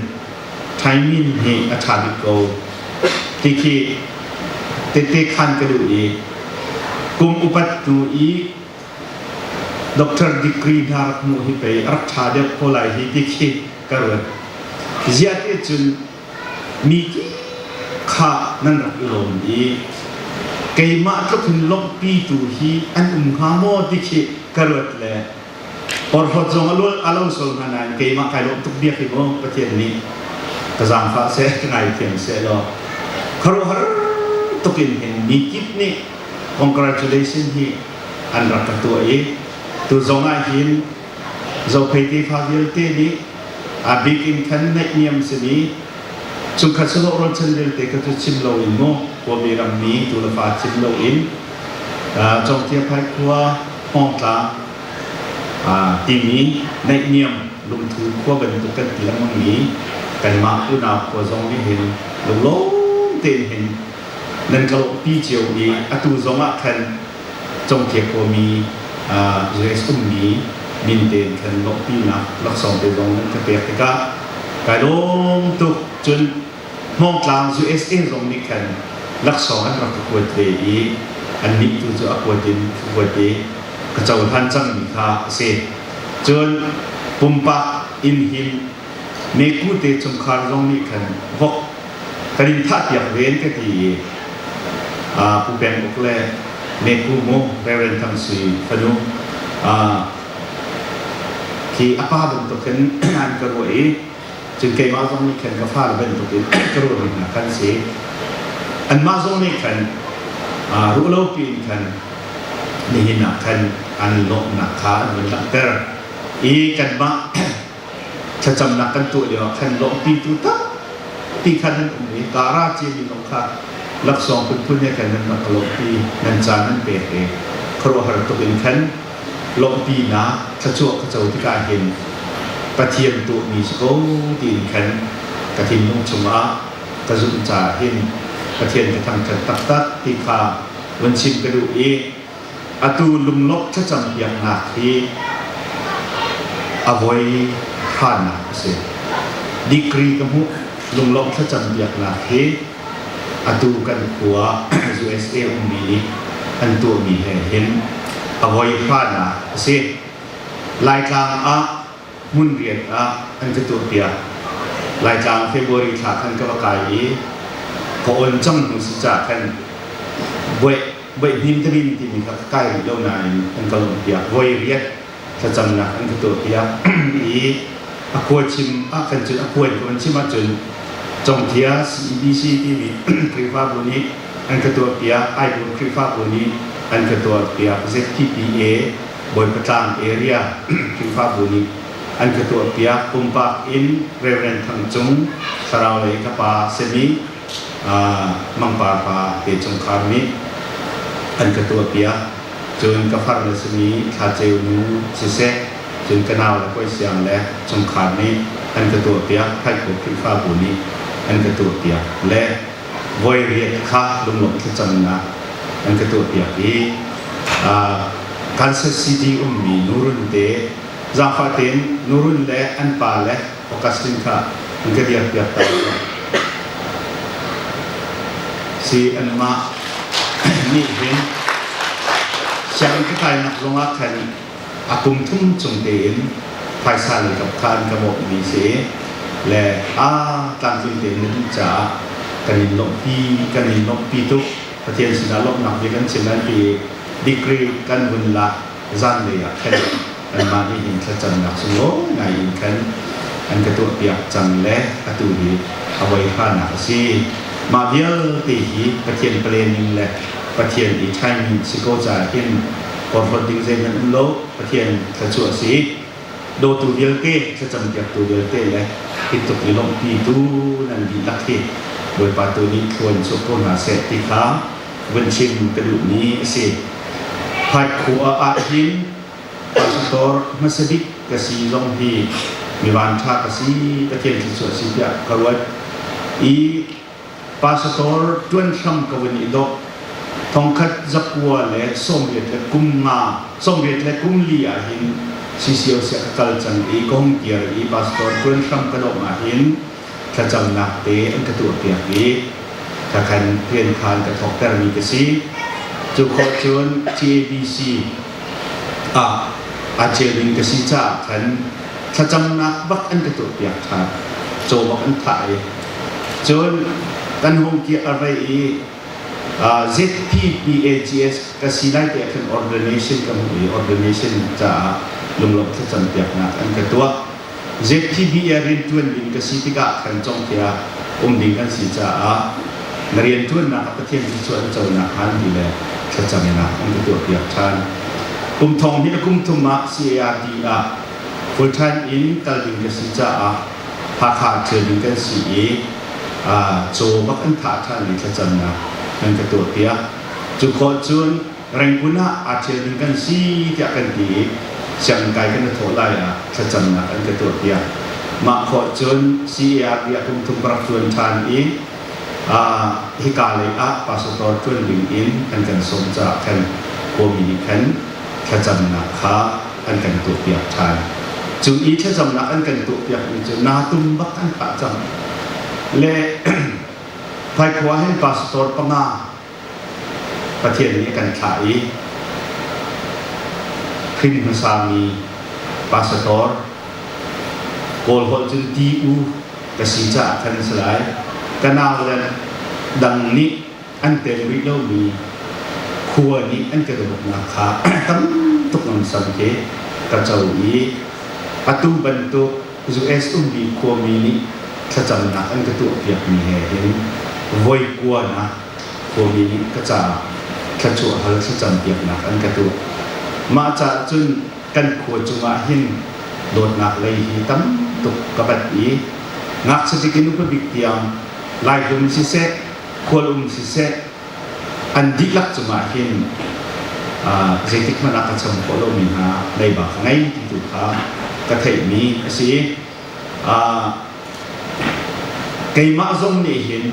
timing hi a ṭha bik ko ti khi tette khan ka duh i kum upat hnu i doctor degree hna rak hmuh hi pei a rak ṭha deuh ko lai hi ti khi ka ruat. Ziah ti cun mi kha nan rak i lawm i keimah tluk hin lawmhpitu hi an um hnga maw ti khi ka ruat le porhlawt zong a lo sol hna nain keimah kai lawm tuk biak hi maw Pathian nih ka zaangfah seh ka ngaithiam seh law khuaruahhar tuk in hin mi kip nih congratulation hi an rak ka tuah i tu zong ah hin Zophei tefa vialte nih a bik in khan naihniam simi chungkhat sawdawh rualchan vialte kha cu chim loin maw khuami rammi tu le fa chim loin Congthia Phai khua Hmawngtlang timi naihniam lungthu khua bantuk kan ti lengmang mi kanmah unau khua zong nih hin lunglawm tein hin nan ka lawmhpi cio i atu zong ah khan Congthia khuami US ummi min tein khan lawmhpinak laksawng te zong nan ka pek tikah kai lawm tuk. Cun Hmawngtlang USA zong nih khan laksawng an rak ka kuat ve i annih tu cu a kuat in ka kuat i ka cohlan cangmi kha a si. Cun pumpak inn hin meku te chungkhar zong nih khan vok kan in thahpiak ve an ka ti i Pu Peng Uk le Meku mu Reverend Thang Sui fanu khi a pa bantukin an ka ruah i cun keimah zong nih khan ka fale bantukin ka ruahmi hna khan si. Anmah zong nih khan ruahlo piin khan nihin ah khan an lawmhnak kha an vun langhter i kanmah thlacamnak kan tuah lio ah khan lawmhpitu tampi khan nan um i Kara cimi zong kha laksawng phunphun he khan nan rak ka lawmhpi, nan caan nan pek i khuaruahhar tuk in khan. Lawmhpinak thluachuah ka co tikah hin Pathian tuahmi si ko tiin khan ka thinlung chungah ka zumh caah hin Pathian ka thangṭhat taktak ti kha vun chim ka duh i atu lunglawmh thlacam piaknak hi a voi hranak a si. Degree ka hmuh lunglawmh thlacam piaknak hi atu kan khua USA ummi nih an tuahmi he hin a voi hranak a si. Laitlang ah hmun riat ah an ka tuahpiak. Laitlang February thla khan ka va kai i ka on cang hnu si ca khan buai buaihnim tarin timi kha ka kai rih lo nain an ka lawmhpiak. Voi riat thlacamnak an ka tuahpiak i a khua chim ah khan cun a khua in ka van chim ahcun Congthia CEBC timi Khrihfabu nih an ka tuahpiak, Aibur Khrihfabu nih an ka tuahpiak, ZTPA Bawipa Tlang area Khrihfabu nih an ka tuahpiak. Pumpak in Reverend Thang Cung, thlarau lei ka pa simi Mangpar pa te chungkhar nih an ka tuahpiak. Cun ka far le simi Thla Ceu nu siseh, cun ka nau le Kawi le chungkhar nih an ka tuahpiak. Phaikhu Khrihfabu nih an ka tuahpiak le voi riat kha lunglawmh thlacamnak an ka tuahpiak i Kansas City ummi nurun te zaangfah tein nurun le an pa le Augustine kha an ka dirpiak ta si anmah nih hin sianginn ka kainak zongah khan a kum thum chung tein phaisa lei kap kha an ka bawmhmi si le a tlamtling tein na duh caah kan in lawmhpi kan in lawmhpi tuk. Pathian sinah lawmhnak bia kan chim an ti. Degree kan vun lak zanlei ah khan anmah nih hin thlacamnak sunglawi ngai in khan an ka tuahpiak cang le atu hi a voi hranak a si. Mah vialte hi Pathian planning le Pathian i timing si ko caah hin porhlawt ding zeihmanh um lo. Pathian thluachuah a si. Dawtu vialte, thlacampiaktu vialte le hi tluk i lawmhpitu nan dihlak hi Bawipa tu nih thlua in chuah ko hna seh ti kha vun chim ka duhmi a si. Hmaikhua ah hin pastor hmasa bik ka si zong hi mi vanṭha ka si, Pathian thluachuah si tiah ka ruat i pastor ṭuan hram ka vun i dawh. Thongkhat zakua le sawmriat le kum nga, sawmriat le kum li ah hin CCO sia ka kal cang i ka hung kir i pastor ṭuan hram ka dawh ah hin thlacamnak te an ka tuahpiak i thakhan rian khan ka thawktermi ka si. Cu khawh cun TABC ah aa ṭial ding ka si caah khan thlacamnak bak an ka tuahpiak ṭhan. Caw bak an thah i cun kan hung ki a rei i ZPPAGS ka si lai te ah khan ordination ka hmuh i ordination caah lunglawmh thlacam piaknak an ka tuah. ZTBA rianṭuan ding ka si tikah khan congthia um ding kan si caah na rianṭuannak ah Pathian thluachuah na conak hnga ti le thlacamnak an ka tuahpiak ṭhan. Kum thong hnih le kum thum ah CARD ah full time in kal ding ka si caah Hakha ṭhial ding kan si i caw bak an thah ṭhan i thlacamnak an ka tuahpiak. Cu khawh cun Rangoon ah aa ṭhial ding kan si tiah kan ti i sianginn kai kan i thawh lai ah thlacamnak an ka tuahpiak. Mah khawh cun CARB ah kum thum ka rak ṭuan ṭhan i hika lei ah pastor ṭuan ding in an kan sawm caah khan khuami nih khan thlacamnak kha an kan tuahpiak ṭhan. Cu i thlacamnak an kan tuahpiakmi cu naa tum bak an thah cang. Le Hmaikhua hin pastor panga Pathian nih a kan thlah i hrin hmasami pastor Kawl holh cun ti u ka si caah khan a si lai. Ka nau le dang nih an tel rih lomi khua nih an ka dawtnak kha tam tuk ngamsam khi ka co i atu bantuk US ummi khuami nih thlacamnak an ka tuahpiakmi he hin voi kuanak khuami nih ka caah thluachuah hal thlacampiaknak an ka tuah. Mah caah cun kan khua cungah hin dawtnak lei hi tam tuk ka bat i ngakchia bik in upa bik tiang Laihlum siseh, khual um siseh, an dihlak cungah hin Zeitik hmanh ah ka cham khawh lomi hna leiba ka ngei ti tu kha ka theihmi a si. Keimah zong nih hin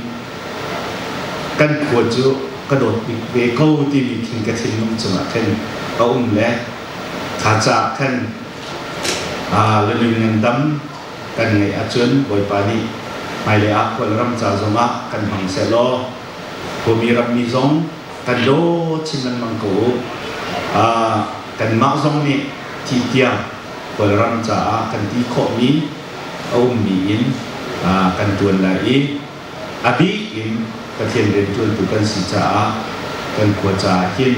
kan khua cu ka dawt bik ve ko timi khin ka thinlung cungah khin a um le kha caah khan la nun ngandam kan ngeih ahcun Bawipa nih hmailei ah Kawlram ca zongah kan hmang sehlaw khuami rammi zong kan dawt chin lengmang ko u. Kanmah zong nih thi tiang Kawlram caah kan ti khawhmi a ummi in kan ṭuan lai i a bik in Pathian rianṭuantu kan si caah kan khua caah hin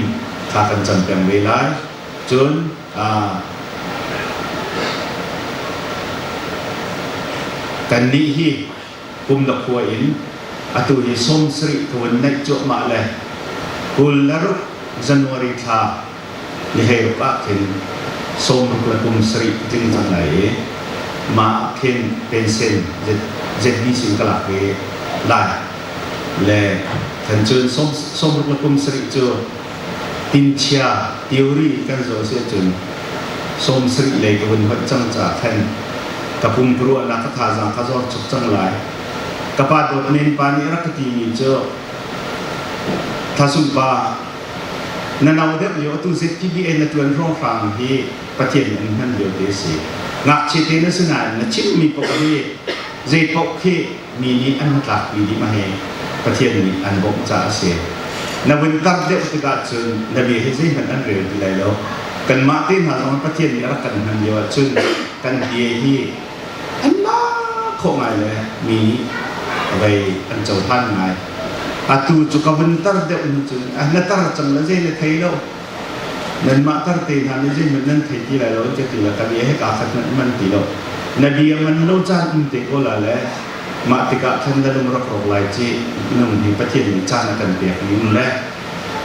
thla kan cam peng ve lai. Cun kannih hi kum le khua in atu hi 70 ka vun neih cuahmah le 26 January thla ni 16 ah khin 60 le kum sarih tling cang lai i mah ah khin pension ZBC in ka lak ve lai le kan cun 60 le kum sarih cu tinchia theory kan zoh si ahcun 70 lei ka vun hoih cang caah khan ka pumpuruahnak ka thazaang ka zor chuk cang lai. Ka pa dawt men pa nih rak ka timi cu Thasung pa na no deuh lio atu ZPBN na tuan hrawnghrang hi Pathian nih an hman lio te si. Ngakchia te na si nain na chimmi paoh hi zei paoh khi mi nih an tlakpi dih ma he Pathian nih an bawmh caah a si. Na vun tar deuh tikah cun na bia hi zeihmanh an rel ti lai lo. Kanmah te hna zong Pathian nih a rak kan hman lio ahcun kan bia hi an lak khawh ngai le mi nih vei an cohlan ngai. Atu cu ka vun tar deuh hnu cun na tar cang le zei na thei lo. Nanmah tar te hna nih zeihmanh nan thei ti lai lo an ka ti le ka bia he kaa khat hmanh man ti lo. Na bia man lo caan um te ko la le mah tikah khan na lung rak rawk lai ci nung hi Pathian nih caan a kan pek mi um le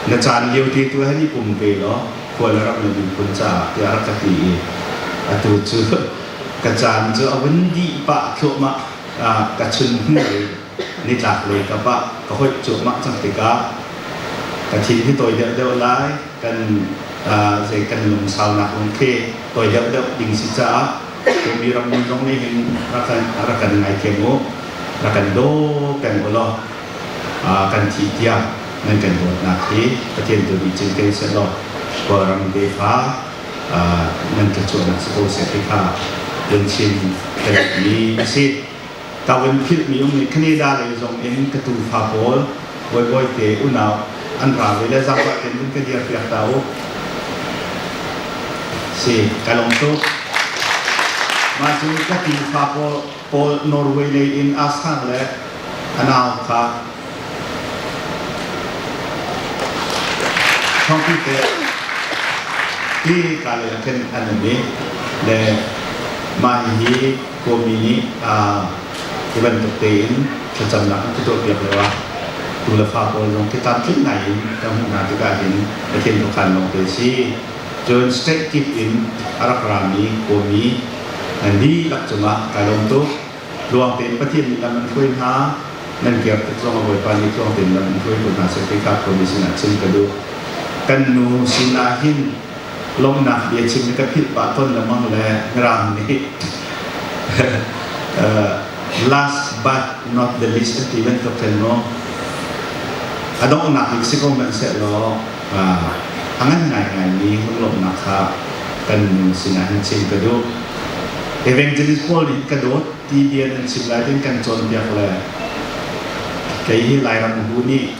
na caan lio te tu he ni pum pe law khua le ram le miphun caah tiah rak ka ti i atu cu ka caan cu a vun dih pah thluahmah ka chun hnu nitlak lei kap ah ka hoih cuahmah cang tikah ka thin hi tawi deuhdeuh lai kan zei kan lungsaunak lung khi tawi deuhdeuh ding si caah tumi ram mi zong nih hin rak kan ngaithiam u rak kan daw peng u law kan thih tiang nan kan dawtnak hi Pathian tu nih cinken sehlaw Kawlram tefa nan tlachuahnak si ko seh ti kha lungchin kan mi a si. Ka vun philhmi um nih Canada lei zong in ka tufa pawl bawibawi te unau an ra ve le zaangfah tein vun ka dir piak ta u. Si, ka lawm tuk. Mah cu ka tufa pawl Norway lei in Asang le a nau kha Thawngpi te hi ka lei ah khin an um i le mah hihi Kawlmi nih hi bantuk tein thlacamnak an ka tuahpiak lio ah tu le fa pawl zong khi tlamtling ngai in ka hmuh hna tikah hin Pathian khuakhan lawng te si. Cun state kip in a rak rami Kawlmi nan dihlak cungah kai lawm tuk. Tluang tein Pathian nih lam an hruai hna. Nan kir tik zong a Bawipa nih tluang tein lam an hruai ko hna seh ti kha Kawlmi sinah chim ka duh. Kan nu sinah hin lawmhnak bia chim ka philh pah tawn lengmang le Mirang nih last but not the least an ti bantuk khin maw a donghnak bik si ko hmanh sehlaw a ngan ngaingaimi lunglawmhnak kha kan nu sinah hin chim ka duh. Evangelist Paul nih ka dawt ti bia nan chim lai tin kan cawnpiak le kei hi Lairam hu nih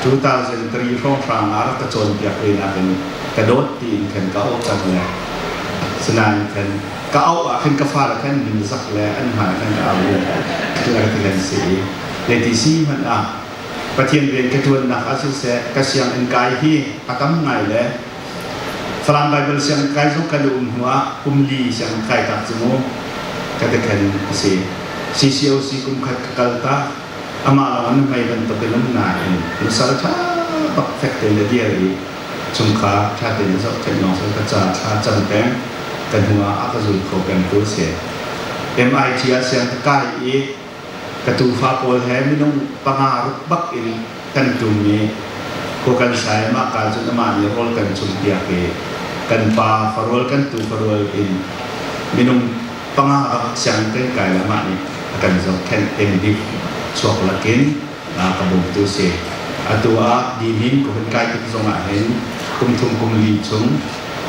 2003 hrawnghrang ah rak ka cawnpiak ve nakin ka dawt tiin khan ka auh cang le sinain khan ka auh ah khan ka fale khan min zak le an hmai khan ka au le rak ti kan si i zeiti si hmanh ah Pathian rian ka ṭuannak ah siseh ka sianginn kai hi a tam ngai le Falam Bible sianginn kai zong kan um hnu ah kum li sianginn kai tak cu mu ka ti khan a si. CCOC kum khat ka kal ta amah lawng in mei bantuk in um nain nusal ṭha bak fek tein le dir i chungkhar ṭha tein le zohkhenh lawng cu ka ca thla cam peng ka hnu ah a ka zul kho peng tu a si. MIT ah siang ka kai i ka tufa pawl he minung panga ruk bak in kan ṭum i Khua kan sai mah ka cun amah nih rawl kan chum piak i kan pa farual kan tu farual in minung panga bak siang kan kai le amah nih a kan zohkhenh MDiv chuak lakin ka bawmtu si. Atu ah dihmin ka hun kai tik zong ah hin kum thum kum li chung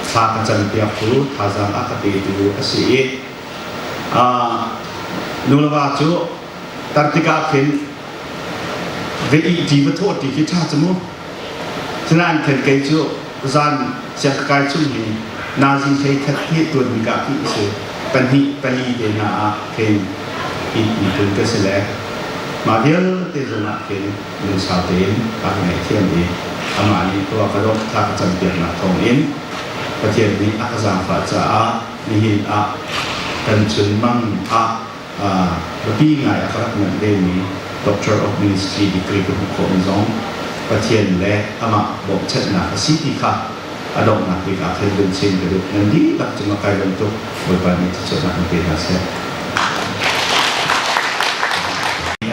thla ka cam piaktu thazaang a ka petu a si i nu le va cu tar tikah khin ve ih ṭi va thawh ṭi khi ṭha cu mu. Sinain khin kei cu zan siang ka kai chung hi nazi hlei khat hi tuan bik ah khi si pahnih pali te hna ah khin it miphun ka si le mah vialte zong ah khin lungsau tein a ka ngaihthiam i amah nih khua ka dawt thla ka campiaknak thawng in Pathian nih a ka zaangfah caah nihin ah kan chunmang ah biapi ngai a ka rak manh vemi Doctor of Ministry degree ka hmuh khawhmi zong Pathian le amah bawmhchanhnak a si ti kha a donghnak bik ah khan vun chim ka duh. Nan dihlak cungah kai bantuk Bawipa nih thluachuahnak in pe hna seh.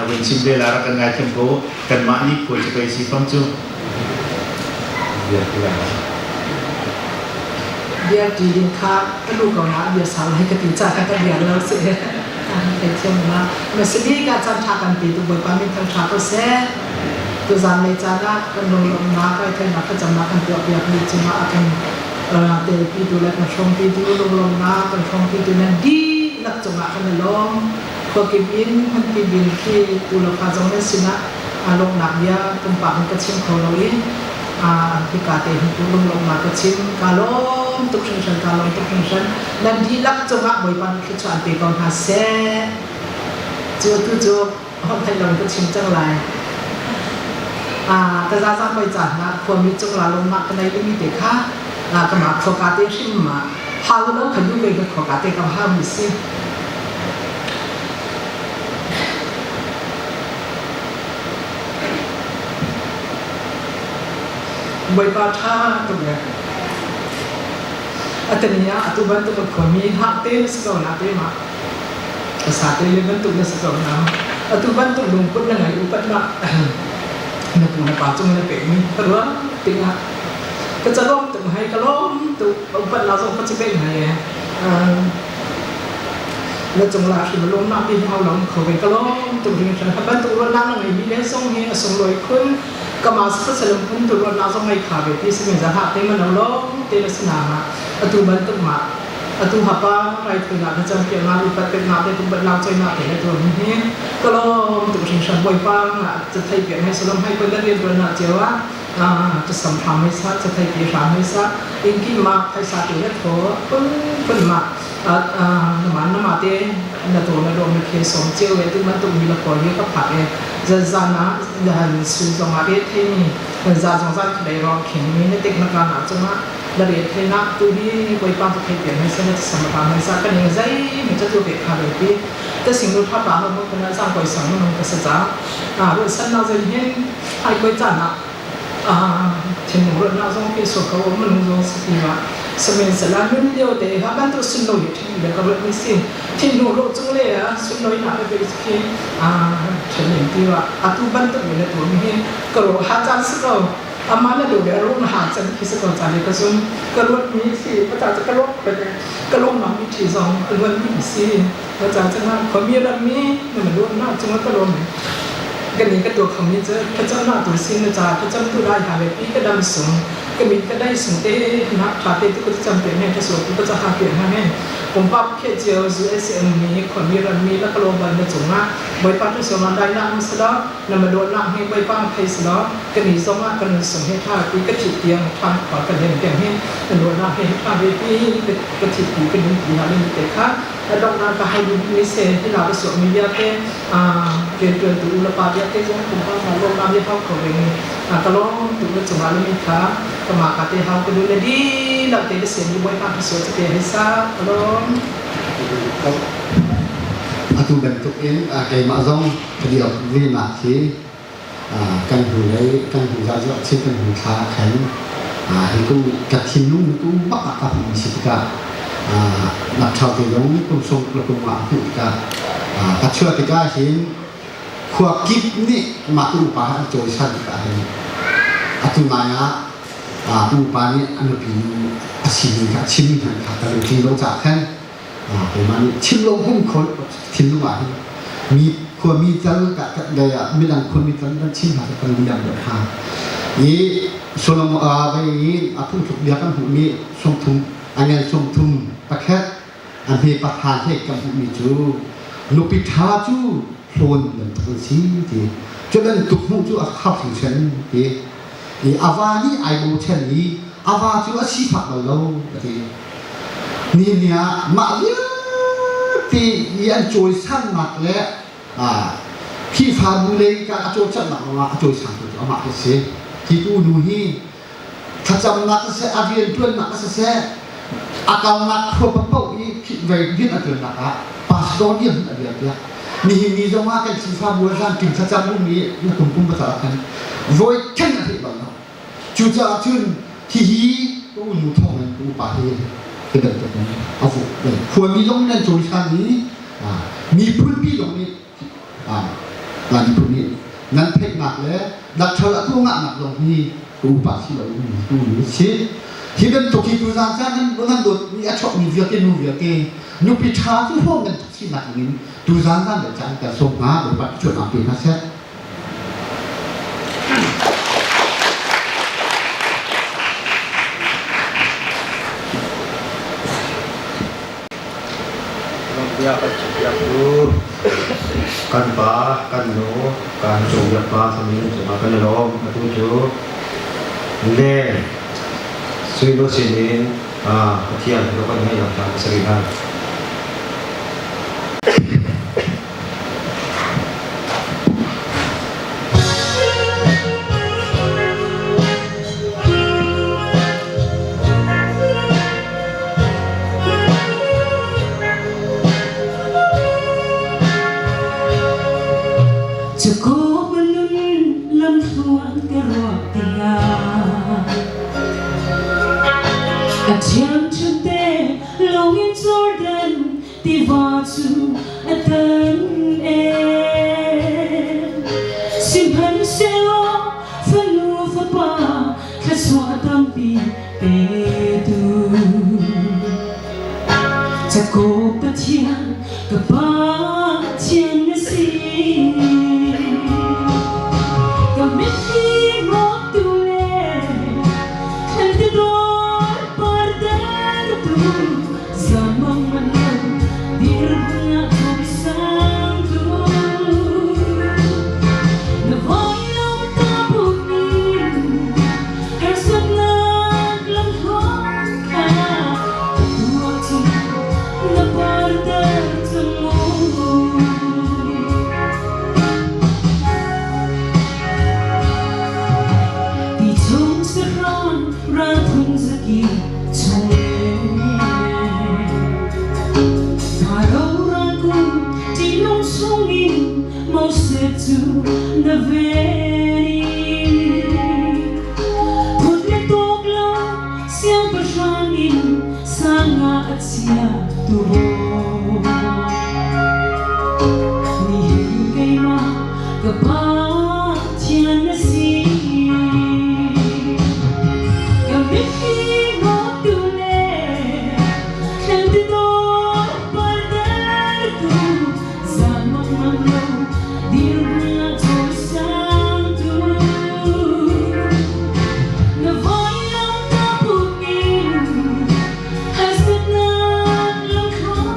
A vun chim ve la rak kan ngaithiam ko kanmah nih khual cu pei si fam cu. Bia ti ding kha ka lu ko na bia sau lai ka ti ca ka ka bia lo si thei thiam ma ma si ka chan tha kan pe tu Bawipa min thang tha ko seh tu zan lei caan ah kan lunglawm na kai thei na ka cam na kan tuah piak mi cungah a kan tel pi tu le kan hrawm pi tu lunglawm na kan hrawm pi tu nan dihlak cungah kan i lawm khuakip in hman pi bin khi tu lo kha zong nan sinah lawmhnak bia pumpak in ka chim kho lo i hika te hin tu lunglawmhnak ka chim. Ka lawm tuk hringhran, ka lawm tuk hringhran. Nan dihlak cungah Bawipa nih thluachuah an pe ko hna seh. Cu tu cu holh theih lo in ka chim cang lai. Ka zaza hoi caan ah khuami cung la lawmhnak ka nei dimi te kha ka mah khuaka te hrim ma hau lo kha nu kei ka khuaka te ka hau mi si. Bawipa ṭha tuk le a tani ah atu bantuk a khuami hak te na si ko na te ma a sa te le bantuk na si ko na atu bantuk lungput na ngai upat ma na pu na pa cung na pek mi ka ruang tikah ka calom tuk hai ka lom tuk upat la zong ka ci pek ngai e Na cung la hrim lawmnak ti hau lo kho ve ka lawm tuk hringhran. Ha bantuk ruahnak na ngeimi le zong hi a sunglawi khun. Kama sasalam phun tu ruahnak zong ngei kha ve ti simi za ha te man lo te na sina ma atu bantuk ma atu hapa rai thuna na cham ke ma upat pe na te tu bat lau choi na te na tu hi ka lawm tuk hringhran bawipa nga cha thai pe mai salam hai ko na rian tuan na chewa cha sam hram mai sa cha thai pi hram mai sa inki ma thai sa te le tho phun phun ma na ma te na to na rom na khe som cheu e tu man tu mi la ko ye ka phak e zan zan na han su zong a re thei mi za zong zan khlei ro khin mi na tek na ka na chunga la re thei na tu hi koi pa thei pian mai sa na sam pa mai sa ka ning zai mi cha tu ve kha ve pi ta sing lu tha pa ho mo kana sang koi sang no ka sa cha a ro san na zai hen ai koi cha na thinlung ruahnak zong khi so ko minung zong si ti ma samen sala nun lio te ha ban tu sun lo hi thin le ka ruat mi si thinlung ro chung le a sun loi na pe khi a thin ti wa atu ban tu mi le tu mi hi ka ro ha chan si ko ama na do le ro na ha chan khi si ko cha le ka zum ka ruat mi si pa cha ka lo pe ka lo ma mi thi zong alwan mi si pa cha changa khomi ram mi na ma lo na chunga ka lo mi Kan ka tuah khomi cu thlacamnak tu sin na ca thlacam tu lai ha le pi ka dam sung ka mit ka dai sung te na tha te tu ka cam te ne thaso tu ka ca ke ha ne pumpak khe cio USM mi khuami ram mi la global na cungah Bawipa tu so dai na am sala na ma do na he Bawipa thei sala ka ni zong ah kan sung he tha pi ka thi tiang than khwa ka len tiang he na do na he tha ve pi ka thi pi ka nin pi na le te kha a donghnak ka hai mi se hi la so mi vialte rianṭuantu u le pa vialte zong pumpak hna lawmnak bia hau kho ve ka lawm tuk na cungah le mi kha kamah ka te hau ka du le dihlak te ka sian i Bawipa ka sual te hei sa ka lawm. Atu bantuk in keimah zong ka diok venak hi kan hnu lei kan hnu za zoh chin kan hnu thla khan hi kum ka thinlung kum bak ah ka hmu si tikah nak ṭhau te zong kum sung le kum ah hmuh tikah ka chuah tikah hin khua kip nih mah tu upa an cawisan tikah hin. Atu ngai ah pupa nih a nupi nu a sining kha a chimmi hmanh kha ka lungtling lo caah khan keimah nih chim lo hung kho thinlung ah hin mi khuami tal ka dei ah midang khuami tal kan chim hna kan liam deuh hna i Solomon vei i a phungthluk bia kan hmuhmi sawmthum angen 30 pakhat a hme pakha he kan hmuhmi cu nupi ṭha cu hlawn bantuk an si ti cu bantuk hmuh cu a khau hringhran ti i a va nih ai bochan i a va cu a sifak bal lo a ti. Nihin ni ah mah vialte i an cawisannak le Khrihfabu lei ka a cawlcanghnak ruangah a cawisangtu cu amah hi a si. Hi tu nu hi thlacamnak siseh, a rianṭuannak siseh, a kalnak khua paoh i rian a ṭuannak ah pastor nih a rian piak. Nihin ni zong ah kan Khrihfabu ah zanṭim thlacam ummi na kum kum pasal ah khan voi khen a theih bal lo. Cucaah cun hihi ka unu thawng in ka upa hi hi bantuk in a vuk khuami zong nan cawisan i miphunpi zong nih Lai miphun nih nan theihnak le dakṭhal a tuah zong hi ka upa si lo in tu nu si. Hi bantuk hi tuzaan caan nan nan dawt mi a chuakmi vialte nu vialte nupi ṭha cu hlawm bantuk sinak in tuzaan zan le caan kan sawm hna Bawipa chuahnak pe hna seh. Bia kan chimpiak tu kan pa kan nu kan cungbiak pa sami cungah kan i lawm. Atu cu le suinu sinin Pathian kan ngeih nak caan a si rih lai. Cukup nun lamthluan ka ruah tiah A thiam te lawngin Jordan tiva cu a tan e. Sihmanhsehlaw fanu fapa thluachuah tampi petu Jakob Pathian ka Pathian na si. Ka mitthli hnawttu le thlan dawr partertu Ti chung sahrang ral phun zaki Moses cu na veri Phut le tuk lo siangpahrang in sanga a chia tu Nihin keimah ka Pathian na si. Ka mitthli hnawttu le thlen dawt partertu zanmang mang lo dirhmun ah cawisangtu na vailam ta put in harsatnak lamthluan.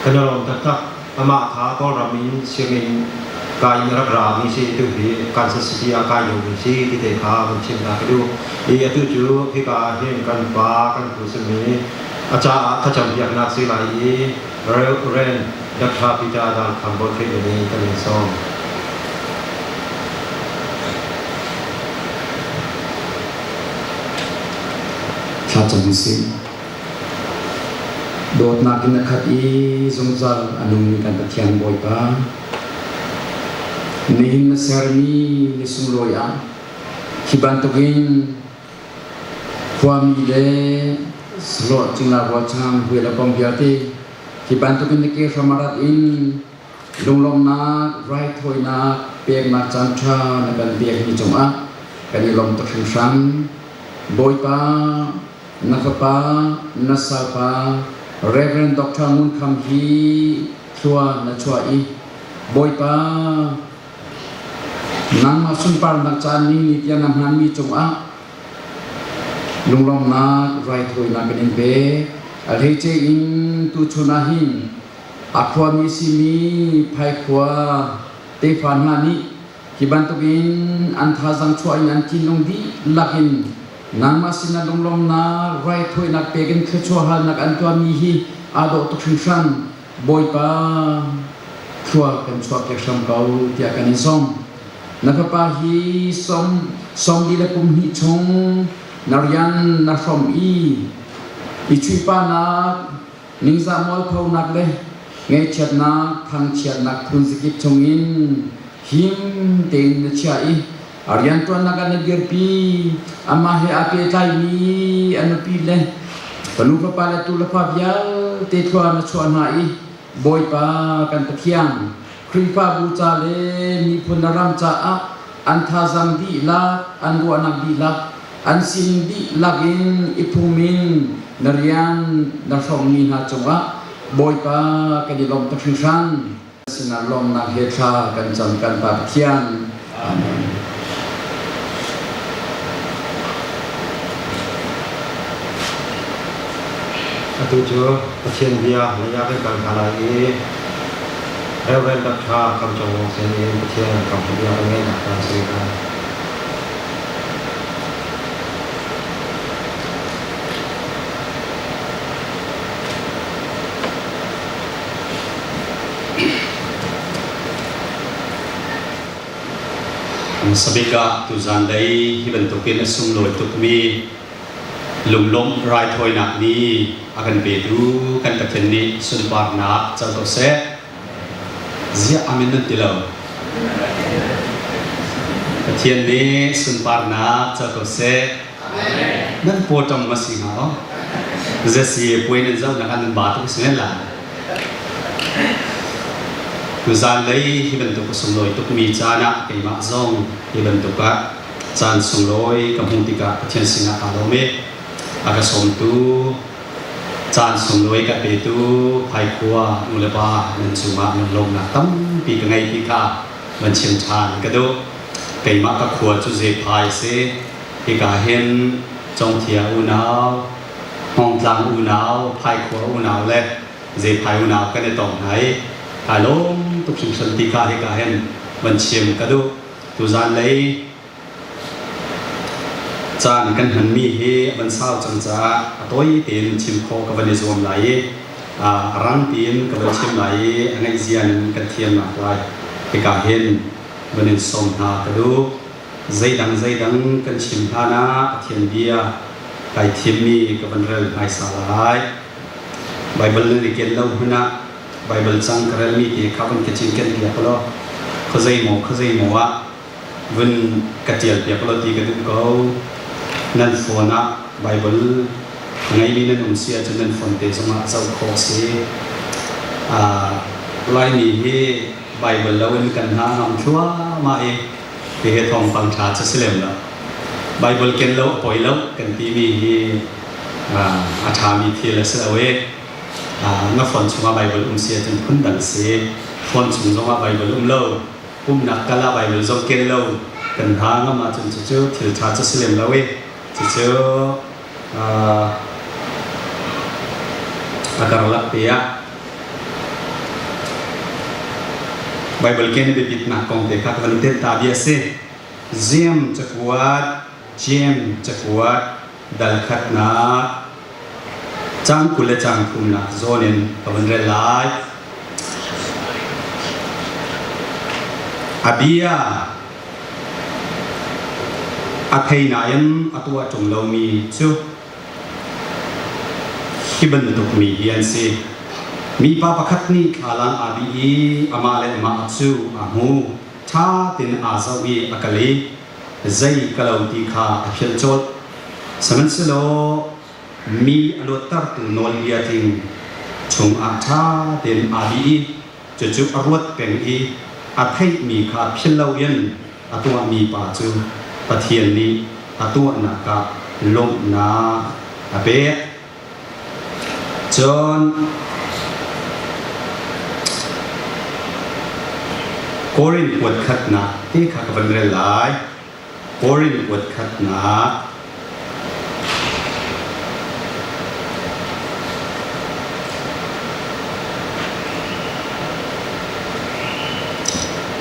Kan i lawm taktak. Amah kha Kawlram in sianginn kai in a rak rami si tu hi Kansas City ah kai liomi si ti te kha van chim ta ka duh. I atu cu hika ah hin kan pa kan pu simi a caah thlacam biaknak si lai i Rev. Dr. Peter Dal Kham Bawi in kan in sawm. Thlacam usih. Dawtnak in a khat i zungzal a nungmi kan Pathian Bawipa, nihin na sermi ni sunglawi ah hi bantukin khuami le sahlawh cingla rualchan hawi le kom vialte hi bantukin na ke hram a rat in lunglawmhnak raithawinak peknak caanṭha na kan pekmi cungah kan i lawm tuk hringhran. Bawipa, na fapa, na salpa, Reverend Dr. Ngun Kham hi thlua na chuah i Bawipa, nangmah sunparnak caan ning ni tiang na hmanmi cungah lunglawmhnak raithawinak kan in pek. A hleice in tuchun ah hin a khuami simi Phaikhua tefa hna nih Hi bantukin an thazaang chuah in an thinlung dihlak in nangmah sinah lunglawmnak raithawinak pek in thluachuah halnak an tuahmi hi aa dawh tuk hringhran. Bawipa, thlua kan chuahpiak hram ko tiah kan in sawm. Na fapa hi som sawmli le kum hnih chung na rian na hrawm i i chuihpanak ningzah mualphonak le ngaihchiatnak thangchiatnak phun zakip chungin him tein na chiah i a rianṭuannak ah na dirpi. Amah he aa pehtlaimi a nupi le fanu fapa le tu le fa vialte thlua na chuah hna i Bawipa kan Pathian, Khrihfabu ca le miphun na ram caah an thazaang dihlak, an ruahnak dihlak, an sining dihlak in i phum in na rian na hrawmmi hna cungah Bawipa kan i lawm tuk hringhran. Sinah lawmnak he thla kan cam kan Pa Pathian. Amen. Atu cu Pathian bia lei ah kan kal hna lai i Reverend Dr. Kam Chong Wong sin in Pathian thawngṭha bia kan ngaihnak caan si lai. Hmasabik ah tuzan lei hi bantukin a sunglawi tukmi lunglawmh raithawinak ni a kan petu kan Pathian nih sunparnak co ko seh. Ziah amen nan ti lo? Pathian nih sunparnak co ko seh. Nan pawṭam ma si hnga aw? Zesi puai nan zoh nak ah nan ba tuk si men la. Tuzan lei hi bantuk a sunglawi tukmi caan ah keimah zong hi bantuk ah caan sunglawi ka hmuh tikah Pathian sinah kaa lawm i a ka sawmtu caan sunglawi ka petu Phaikua nulepa nan cungah lunglawmhnak tampi ka ngei ti kha van chim ṭhan ka duh. Keimah ka khua cu Zephai a si. Hika hin Congthia unau, Hmawngtlang unau, Phaikhua unau le Zephai unau kan i tong hna i kai lawm tuk hringhran ti kha hika hin van chim ka duh. Tuzan lei caan kan hmanmi hi a van sau cang caah a tawi tein chim khawh ka van i zuam lai i a rang piin ka van chim lai i a ngaihzia in kan thiamnak lai hika hin van in sawm hna ka duh. Zeidang zeidang kan chim hlan ah Pathian bia kai thimmi ka van rel hmaisa lai. Baibal nan i ken lo hmanh ah Baibal cang ka relmi te kha van ka cinken piak law khuazei maw khuazei maw ah vun ka ṭial piak law ti ka duh ko. Nan phone ah Baibal a ngeimi nan um si ahcun nan phone te zongah zoh khawh a si. Laimi hi Baibal loin kan hna ngam thluahmah i hihi thawngpang ṭha cu si lem lo. Baibal ken lo a poi lo kan timi hi a ṭhami thil a si lo i na phone chungah Baibal um si ahcun phundang si. Phone chung zongah Baibal um lo, pumhnak kal ah Baibal zong ken lo kan hna ngam ahcun cucu thil ṭha cu si lem lo i cucu a karlak te ah Baibal ken i biapitnak kong te kha ka van telh ta bia a si. Jeim cakuat, Jeim cakuat dal khatnak caang 20 le caang thumnak zawn in ka van rel lai. A bia a thei nain a tuah ṭung lomi cu hi bantuk mi hi an si. Mipa pakhat nih thlalang aa bih i amah le amah cu aa hmu. Ṭha tein aa zoh i a kal i zei ka lo ti kha a philh colh. Sihmanhsehlaw mi a luattertu nawlbia tling chungah ṭha tein aa bih i cucu a ruat peng i a theihmi kha philh loin a tuahmi pa cu Pathian nih a tuahnak ah lawmhnak a pek. Cun Korin kuat khatnak ti kha ka van rel lai. Korin kuat khatnak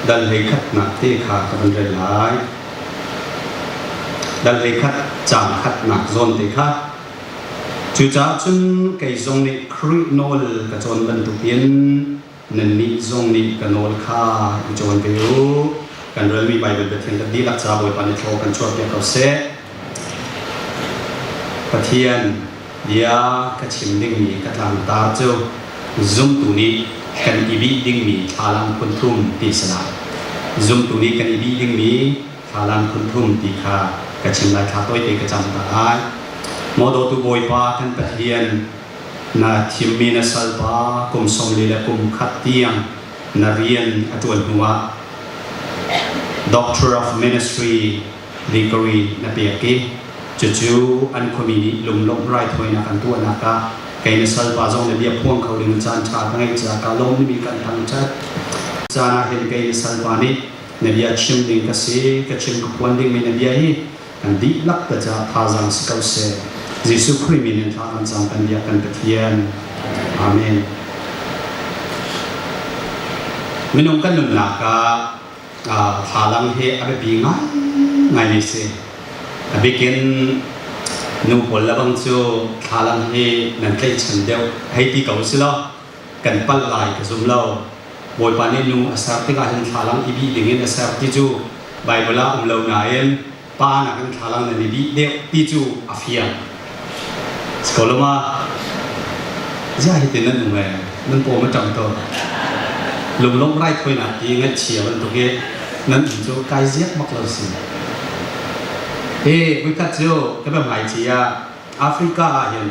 dal hlei khatnak te kha ka van rel lai. Dal hlei khat caang khatnak zawn te kha. Cucaah cun kei zong nih Khrih nawl ka cawn bantukin nannih zong nih ka nawl kha i cawn ve u. Kan relmi Baibal Pathian kan dihlak ca Bawipa nih thlaw kan chuahpiak ko seh. Pathian bia ka chim dingmi ka tlangtar cu zumtu nih kan i bih dingmi thlalang phun thum ti si lai. Zumtu nih kan i bih dingmi thlalang phun thum ti kha ka chim lai thla tawite ka cam ta lai. Maw dawtu Bawipa kan Pathian na thimmi na salpa kum 41 tiang na rian a ṭuan hnuah Doctor of Ministry degree na pek i cucu an khuami nih lunglawmh raithawinak an tuahnak ah kei na salpa zong na bia phuang kho ding caan ṭha ka ngeih caah kaa lawm nimi kan thangṭhat. Caan ah hin kei na salpa nih na bia chim ding ka si, ka chim ka phuan dingmi na bia hi kan dihlak te caah thazaang si ko seh. Jesuh Khrih min in thla kan cam kan biak kan Pathian. Amen. Minung kan nunnak ah thlalang hi a biapi ngaingai mi si. A bikin nu pawl le bang cu thlalang hi nan tlaihchan deuh hei ti ko si law kan palh lai ka zum lo. Bawipa nih nu a ser tikah hin thlalang i bih dingin a ser ti cu Baibal ah um lo nain pa nakin thlalang nan i bih deuh ti cu a fiang. Si ko lo ma? Ziah hitin nan um ee? Nan paw ma ṭang to. Lunglawmh raithawinak ti ngaihchia bantuk i. Nan um cu kai ziak bak lo si. Hi voikhat cu ka bia ngai ci ah Africa ah hin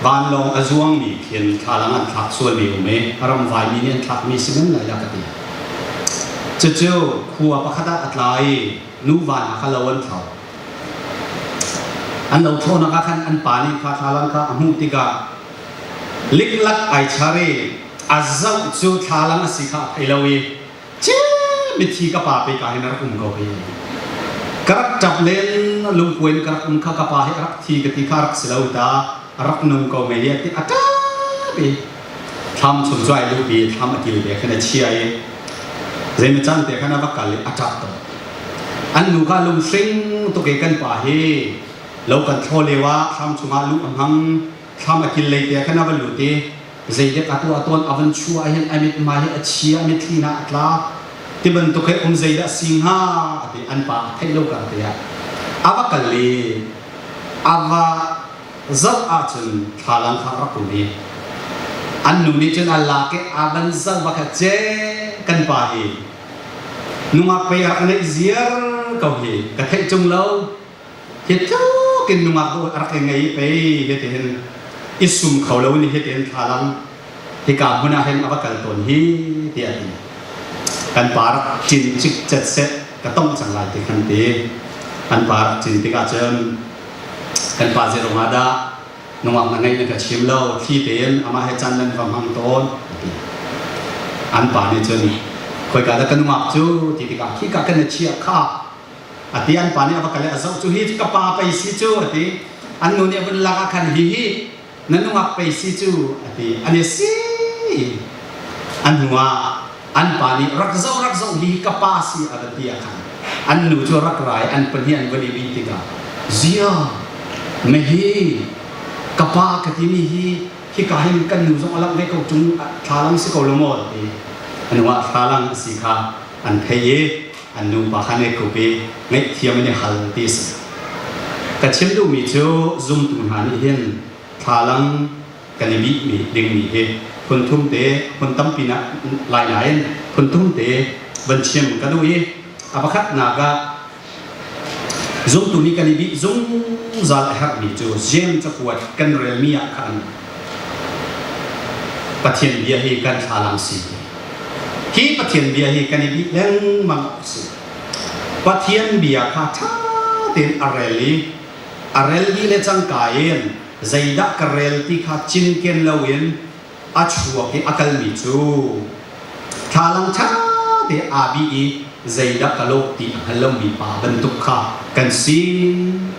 vanlawng a zuangmi khin thlalang an thlak sualmi um i a ram vaimi nih an thlakmi si men lai dah ka ti. Cucu khua pakhat ah a tla i nuva hna kha lo an thlo. An lo thlawhnak ah khan an pa nih kha thlalang kha a hmuh tikah liklak ai char i a zoh cu thlalang a si kha a thei lo i mithi ka pa pe ka hin a rak um ko hi. Ka rak ṭap len lungkuai in ka rak um kha ka pa hi a rak thi ka ti kha a rak si lo ta a rak nung ko mei hi a ti a ṭap i thlam chung cu ai lupi thlam a kil ve khan a chia i zeimaw caan te khan a va kal i a ṭap tawn. An nu kha lunghring tuk i kan pa hi lo kan thlaw lio ah thlam chungah luh a hmang thlam a kil lei te khan a va lut i zeidek a tuah tawn a van chuah hin a mithmai hi a chia a mitthli na a tla ti bantuk he um zeidah si hnga ti an pa a theih lo kar te ah a va kal i a va zoh ahcun thlalang kha rak um i an nu nih cun a lak i a van zoh va kha ce kan pa hi nungak pei a rak neih ziar ko hi ka theih tung lo hi tluk in nungak dawh a rak i ngei pei hi ti hin i sum kho lo in hi ti hin thlalang hika hmun ah hin a va kal tawn hi tiah ti kan pa rak cin cik cet seh ka tong cang lai ti khan ti kan pa rak cin tikah cun kan pa zei ruangah dah nungak na ngeih na ka chim lo thli tein amah he caan nan va hmang tawn ti an pa nih cun khoika dah ka nungak cu ti tikah khika kan na chiah kha A ti an pa nih a va kal i a zoh cu hi ka pa pei si cu a ti. An nu nih a vun lak ah khan hi hi na nungak pei si cu a ti. An i si. An hnu ah an pa nih rak zoh rak zoh hi ka pa si a va ti ah khan an nu cu rak rai an pahnih an van i bih tikah zia me hi ka pa ka timi hi hika hin kan nu zong a langh ve ko ṭung thlalang si ko lo maw ti a nu ah thlalang a si kha an thei i an nupa kha an i kup i ngaihthiam an i hal ti a si. Ka chim duhmi cu zumtu hna nih hin thlalang kan i bihmi dingmi hi phun thum te phun tampi na lai nain phun thum te van chim ka duh i a pakhatnak ah zumtu nih kan i bih zungzal a herhmi cu Jeim cakuat kan relmi ah khan Pathian bia hi kan thlalang si. Hi Pathian bia hi kan i bih lengmang awk a si. Pathian bia kha ṭha tein a rel i a rel dih le cangka in zeidah ka rel ti kha cinken loin a chuak i a kalmi cu thlalang ṭha te aa bih i zeidah ka lawh ti a hngal lomi pa bantuk kha kan si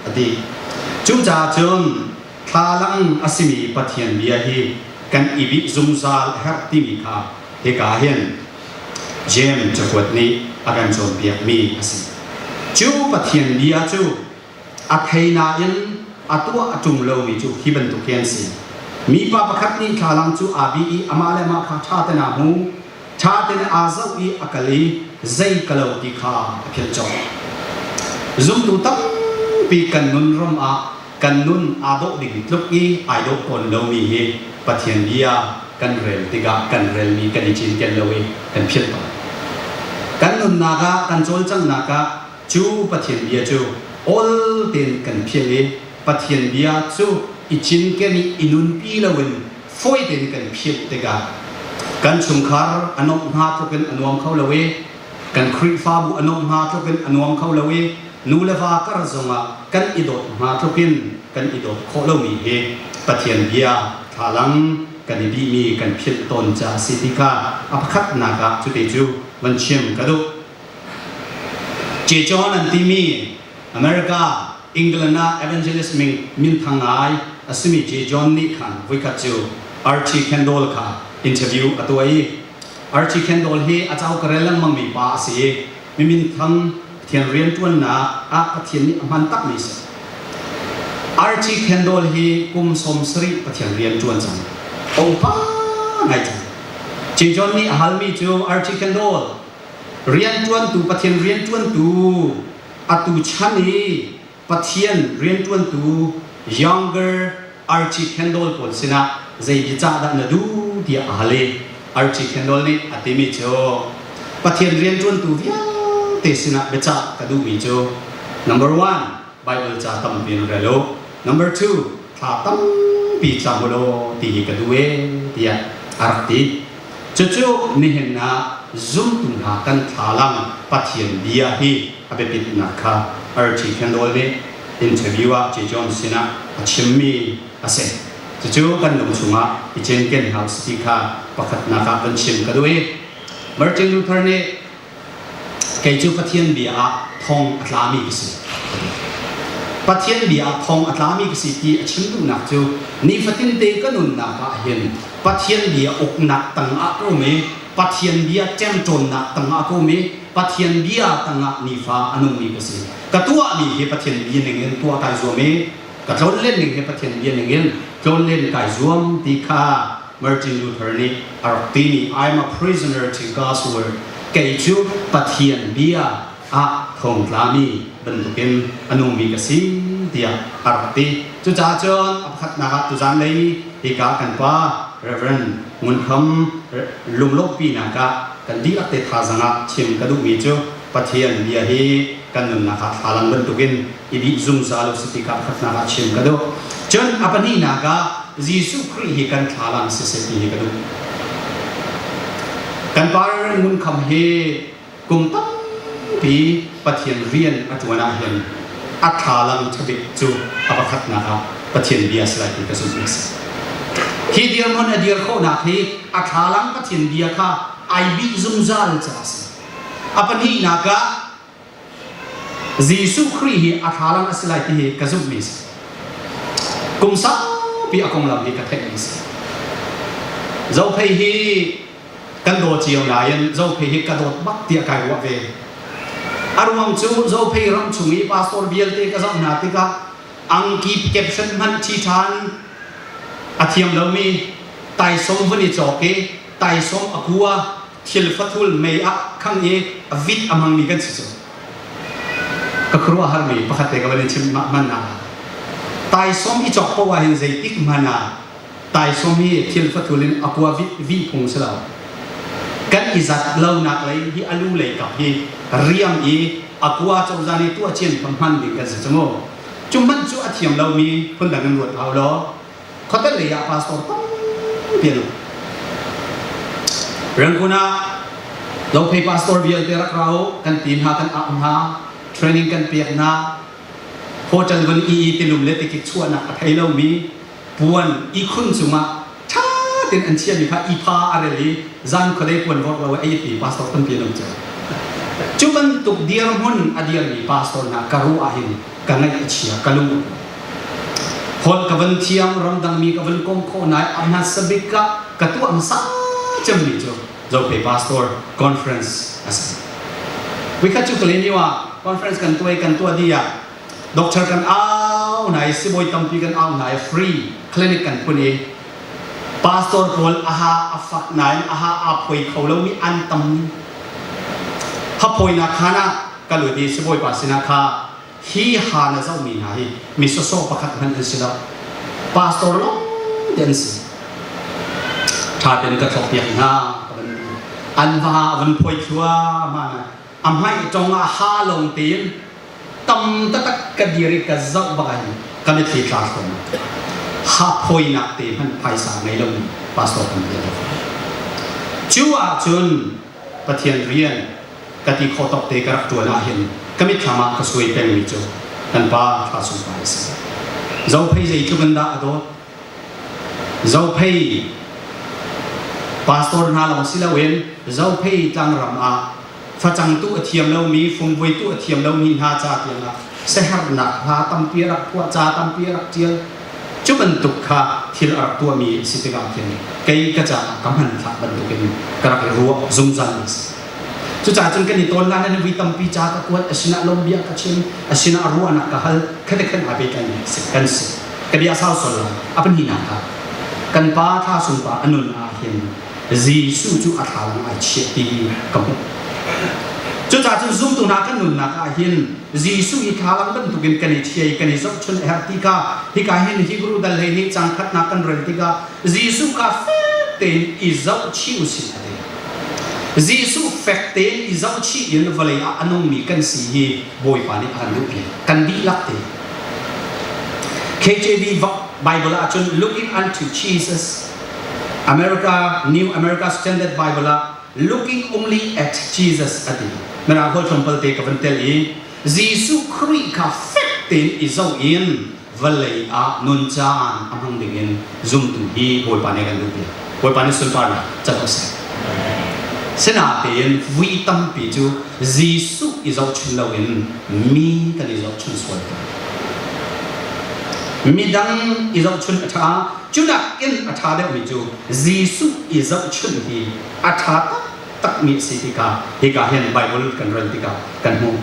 a ti. Cucaah cun thlalang a simi Pathian bia hi kan i bih zungzal a herh timi kha hika hin Jeim cakuat nih a kan cawnpiakmi a si. Cu Pathian bia cu a thei nain a tuah a ṭung lomi cu hi bantuk hi an si. Mipa pakhat nih thlalang cu aa bih i amah le amah kha ṭha ten aa hmu, ṭha ten aa zoh i a kal i zei ka lo ti kha a philh colh. Zumtu tampi kan nun ram ah kan nun aa dawh ding tluk i ai dawh tawn lomi hi Pathian bia kan rel tikah kan relmi kan i cinken lo i kan philh tawn. Kan nunnak ah kan cawlcanghnak ah cu Pathian bia cu awl tein kan philh i Pathian bia cu i cinken i i nunpi loin fawi tein kan philh tikah kan chungkhar a nuamh hnga tluk in a nuam kho lo i kan Khrihfabu a nuamh hnga tluk in a nuam kho lo i nu le va kar zongah kan i dawt hnga tluk in kan i dawt khawh lomi hi Pathian bia thlalang kan i bihmi kan philh tawn ca a si ti kha a pakhatnak ah cute cu van chim ka duh. John an timi America England ah evangelist min minthang ngai a simi J. John nih khan voikhat cu Archie Kendall kha interview a tuah i Archie Kendall hi a cauk ka rel lengmang mi pa a si i mi minthang Pathian rianṭuannak ah Pathian nih a hman takmi a si. Archie Kendall hi kum 70 Pathian rian ṭuan cang. A upa ngai cang. J. John nih a halmi cu Archie Kendall rianṭuantu Pathian rianṭuantu atu chan i Pathian rianṭuantu Younger Archie Kendall pawl sinah zei biacah dah na duh tiah a hal i Archie Kendall nih a timi cu Pathian rianṭuantu vialte te sinah biacah ka duhmi cu number one, Bible ca tampi in rel u. Number two, thla tampi cam u law ti hi ka duh ee tiah a rak ti. Cucu nihin ah zumtu hna kan thlalang Pathian bia hi a biapitnak kha R.T. Kendall nih interview ah J. John sinah a chimmi a si. Cucu kan lung chungah i cinken hna usih ti kha pakhatnak ah van chim ka duh i Martin Luther nih kei cu Pathian bia ah thong a tlami ka si. Pathian bia ah thong a tlami ka si ti a chim duhnak cu nifatin te ka nunnak ah hin Pathian bia uknak tangah ka um i Pathian bia ṭemṭawnnak tangah ka um i Pathian bia tangah nifa a nungmi ka si. Ka tuahmi hi Pathian bia ningin tuah kai zuam i ka tlonlen ning hi Pathian bia ningin tlonlen kai zuam ti kha Martin Luther nih a rak timi I'm a prisoner to God's word, kei cu Pathian bia ah thongtlami bantukin a nungmi ka si tiah a rak ti. Cucaah cun a pakhatnak ah tuzan lei hika kan pa Reverend Ngun Kham lunglawmhpinak ah kan dihlak te thazaang ah chim ka duhmi cu Pathian bia hi kan nunnak ah thlalang bantukin i bih zungzal u si ti kha pakhatnak ah chim ka duh. Cun a pahnihnak ah Jesuh Khrih hi kan thlalang siseh ti hi ka duh. Kan pa Reverend Ngun Kham hi kum tampi Pathian rian a ṭuan ahhin a thlalang ṭhabik cu a pakhatnak ah Pathian bia si lai ti ka zumh a si. Hi dirhmun a dir khawhnak hi a thlalang Pathian bia kha ai bih zungzal caah a si. A pahnihnak ah Jesuh Khrih hi a thlalang a si lai ti hi ka zumhmi a si. Kum saupi a konglam hi ka theihmi a si. Zophei hi kan daw cio nain Zophei hi ka dawt bak tiah kai ruah ve. A ruang cu Zophei ram chung i pastor vialte ka zoh hna tikah angki caption hmanh ṭhi ṭhan a thiam lomi taisawm vun i cawk i taisawm a kua thil fathul mei ah khang i a vit a hmangmi kan si cu. Ka khuaruahharmi pakhat te ka van in chim hman ah taisawm i cawk poah hin zeitik hmanh ah taisawm hi thil fathul in a kua vih phung si lo. Kan i zat lonak lei hi a lu lei kap hi riam i a kua cozah nih tuah cian kha hman ding kan si cu mu. Cu hmanh cu a thiam lomi phundang in ruat hau law khuate lei ah pastor tampi an um. Rangoon ah Lophei pastor vialte rak ra u kan ti hna kan au hna training kan pek hna hotel van i i tilum le tikik chuahnak a thei lomi puan ihkhun cungah ṭha tein an chiahmi kha ipha a rel i zan khuadei puan vorh lo ei ti pastor tampi an um cu. Cu bantuk dirhmun a dirmi pastor hna ka ruah ahhin ka ngaih a chia, ka lung Holh ka van thiam, ramdangmi ka van kom khawh nai a hmasa bik ah ka tuah hmasa cemmi cu Zophei Pastor Conference a si. Vikhat cu Kalenio ah conference kan tuah i kan tuah dih ah Doctor kan au hna i sibawi tampi kan au hna i free clinic kan phun i pastor pawl aha a fak nain aha aa phoi kho lomi an tam. Haphawinak khan ah ka lut i sibawi pa sinah kha hi ha na zohmi hna hi mi sawsawh pakhat hmanh an si lo. Pastor lawng te an si. Ṭha tein ka thlawk piak hna ka van ti. An va van phoi thluahmah hna. A hmai tong ah ha lawng tein tam taktak ka dir i ka zoh bak ahhin ka mitthli tla thluam. Ha phawinak te hmanh phaisa ngei lomi pastor kan bia lo. Cu ahcun Pathian rian ka ti khawh tawk te ka rak ṭuan ahhin ka mitthlam ah ka suai pengmi cu kan pa Thla Sung Pa a si. Zophei zeitluk in dah a dawt? Zophei pastor hna lawng si loin Zophei tlangram ah facang tuh a thiam lomi, fungvui tuh a thiam lomi hna ca tiangah siaherhnak hla tampi a rak phuah, ca tampi a rak ṭial. Cu bantuk kha thil a rak tuahmi a si tikah khin kei ka caah ka hmanthlak bantukin ka rak i ruah zungzal a si. Cucaah cun kan i tawn hlan in vui tampi ca ka kuat, a sinah lawmbia ka chim, a sinah ruahnak ka hal, khate khan aa pehtlaimi kan si. Ka bia sau sual lai. A pahnihnak ah kan pa thla sung pa a nun ah hin Jesuh cu a thlalang ai chiah ti ka hmuh. Cucaah cun zumtu hna kan nunnak ah hin Jesuh i thlalang bantukin kan i chia i kan i zohchun a herh ti kha hika hin Hebrew dal hlei nih cang khatnak kan rel tikah Jesuh kha fek tein i zohchih usih a ti. Jesuh fek tein i zohchih in vawlei ah a nungmi kan si hi Bawipa nih a kan duhpiak. Kan dihlak te. KJV Bible ahcun looking unto Jesus America New America Standard Bible ah looking only at Jesus a ti. Mirang holh tlawmpal te ka van tel i Jesuh Khrih kha fek tein i zoh in vawlei ah nun caan a hmang ding in zumtu hi Bawipa nih kan duhpiak. Bawipa nih sunparnak can ko seh. Sinain vui tampi cu Jesuh i zohchun loin mi kan i zohchun sual tawn. Midang i zohchun a ṭha, cunak in a ṭha deuhmi cu Jesuh i zohchun hi a ṭha taktakmi a si tikah hika hin Bible kan rel tikah kan hmuh.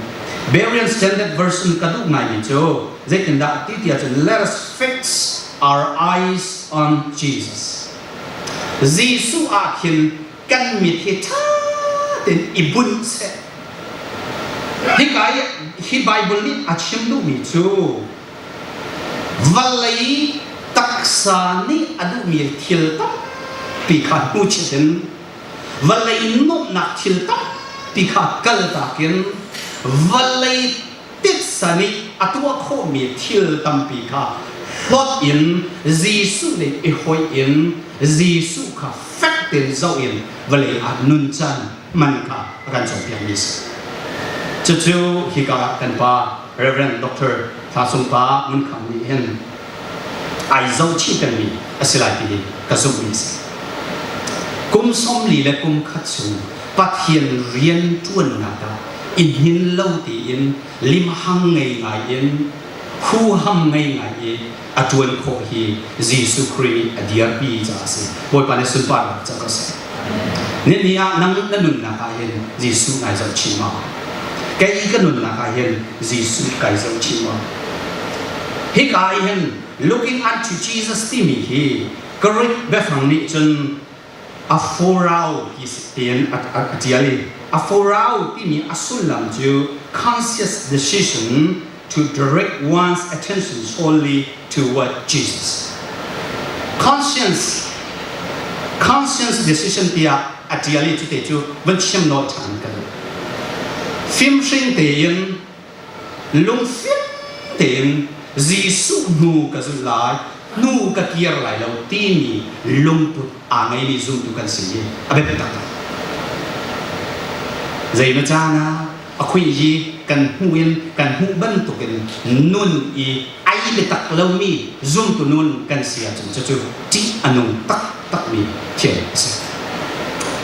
Berean Standard Version ka duh ngaimi cu zeitindah ti tiah cun let us fix our eyes on Jesus. Jesuh ah khin kan mit hi ṭha tein i bunh seh. Hika i hi Bible nih a chim duhmi cu vawlei taksa nih a duhmi thil tampi kha hnuchit in vawlei nuamhnak thil tampi kha kaltak in vawlei titsa nih a tuah khawhmi thil tampi kha hlawt in Jesuh nih i hoih in Jesuh kha fek tein zoh in vawlei ah nun caan hman kha a kan cawnpiakmi a si. Cucu hika kan pa Reverend Dr. Thla Sung Pa Ngun Kham nih hin ai zohchih pengmi a si lai ti hi ka zumhmi a si. Kum 40 le kum khat chung Pathian rian ṭuannak ah i hnin lo tein limhang ngei ngai in huham ngei ngai i a ṭuan khawh hi Jesuh Khrih nih a dirpi caah a si. Bawipa nih sunparnak ca ko seh. Nini ah nang na nunnak ah hin Jesuh nai zohchih maw? Kei ka nunnak ah hin Jesuh kai zohchih maw? Hika ah hin looking unto Jesus timi hi Greek biafang nih cun aphorao ti tiin a ṭial i aphorao timi a sullam cu conscious decision to direct one's attention solely toward Jesus. Conscience conscious decision tiah a ṭial i cute cu van chim nawl ṭhan ka duh. Fimhring tein lungfim tein Jesuh hnu ka zulh lai, hnu ka kir lai lo timi lungput aa ngeimi zumtu kan si hi a biapi taktak. Zei na caan ah a khuih hi kan hmuh in kan hmuh bantukin nun i ai biatak lomi zumtu nun kan si ahcun cucu ṭih a nung taktakmi thil a si.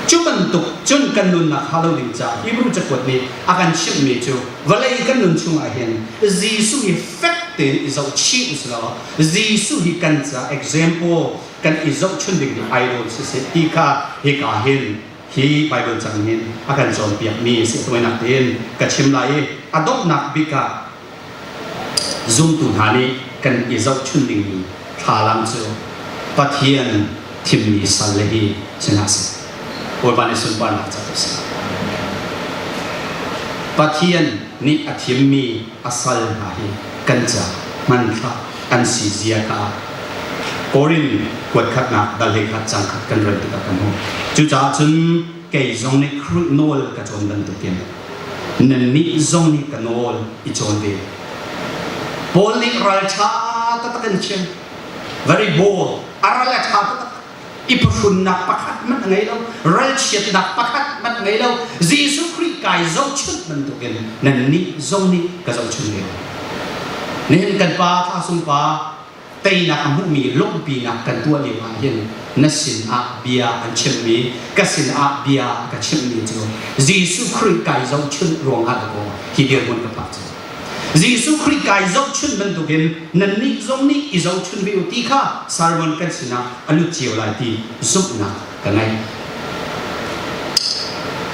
Cu bantuk cun kan nunnak ha lo ding caah Hebrew cakuat nih a kan chimhmi cu vawlei kan nun chungah hin Jesuh hi fek tein i zohchih usih law Jesuh hi kan ca example kan i zohchun ding hi idol siseh ti kha hika hin hi Bible cang hin a kan cawnpiakmi a si. Tawinak tein ka chim lai i a donghnak bik ah Zumtu hna nih kan i zohchun dingmi thlalang cu Pathian thimmi salle hi si hna seh. Bawipa nih sunparnak ca ko seh. Pathian nih a thimmi a sal hna hi kan ca hmanthlak an si zia kha Korin kuat khatnak dal he khat cang khat kan rel tikah kan hmuh. Cucaah cun kei zong nih Khrih nawl ka cawn bantukin nannih zong nih ka nawl i cawn ve. Paul nih ralṭha taktak in chim. Very bold. A ral a ṭha taktak. I phuhrunnak pakhat hmanh a ngei lo. Ralchiatnak pakhat hmanh a ngei lo. Jesuh Khrih kai zohchunh bantukin nannih zong nih ka zohchunh ve. Nihin kan pa Thla Sung pa teinak a hmuhmi lawmhpinak kan tuah lio ah hin na sin ah bia an chimmi ka sin ah bia a ka chimhmi cu Jesuh Khrih kai zohchunh ruangah dakaw hi dirhmun ka phak cu Jesuh Khrih kai zohchunh bantukin nannih zong nih i zohchun ve u ti kha sermon kan sinah a lut cio lai ti zumhnak ka ngei.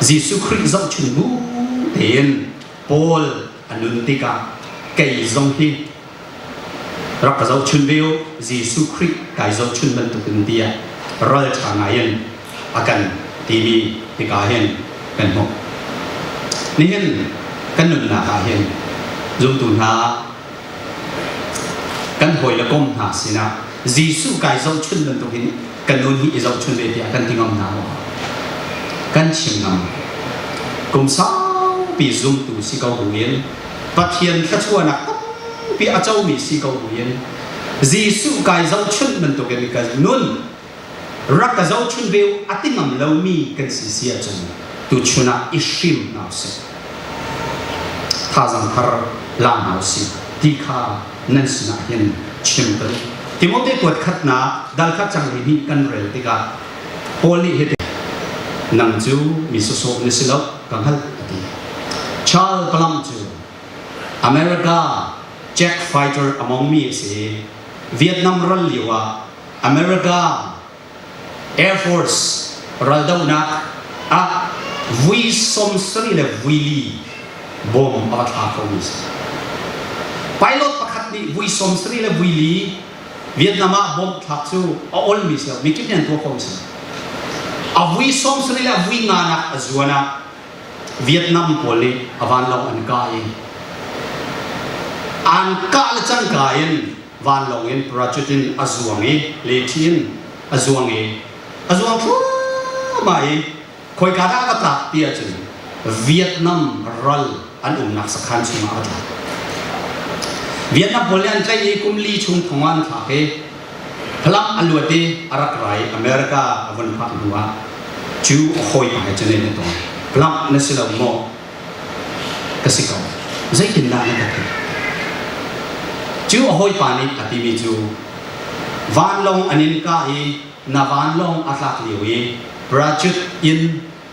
Jesuh Khrih zohchun bu tein Paul a nun tikah kei zong hi rak ka zohchun ve u Jesuh Khrih kai zohchun bantukin tiah ralṭha ngaiin a kan timi hika hin kan hmuh. Nihin kan nunnak ah hin zumtu hna kan hawi le kom hna sinah Jesuh kai zohchun bantukin kan nun hi i zohchun ve tiah kan ti ngam hna maw? Kan chim ngam. Kum saupi zumtu si ko buin Pathian thluachuahnak tampi a comi si ko buin Jesuh kai zohchunh bantukin ka nun rak ka zohchun ve u a ti ngam lomi kan si si ahcun tuchun ah i hrim hna usih. Thazaang thar la hna usih ti kha nan sinah hin chim ka duh. Timote kuat khatnak dal khat cang hi nih kan rel tikah Paul nih hiti nang cu mi sawsawh na si lo ka hngalh a ti. Charles Plum cu America Jack fighter a mongmi a si. Vietnam ral lio ah America Air Force raldohnak ah vui 70 le vui li bom a va thla khomi a si. Pilot pakhat nih vui 70 le vui li Vietnam ah bom thlak cu a olmi si lo, mi kip nih an tuah khomi si. A vui 70 le a vui nganak a zuan ah Vietnam pawl nih a vanlawng an kah i an kah le cangka in vanlawng in parachute in a zuang i leṭhi in a zuang i a zuang thluahmah i khoika dah a va tlak ti ahcun Vietnam ral an umnak sakhan chungah a va tlak. Vietnam pawl nih an tlaih i kum li chung thong ah an thlak i Falam a luat i a rak ra i America a vun phak hnu ah cu a hawipa he cun an i tong. Falam na si lo maw? Ka si ko. Zeitindah na ka theih? Cu a hawipa nih a timi cu vanlawng an in kah i na vanlawng a tlak lio i parachute in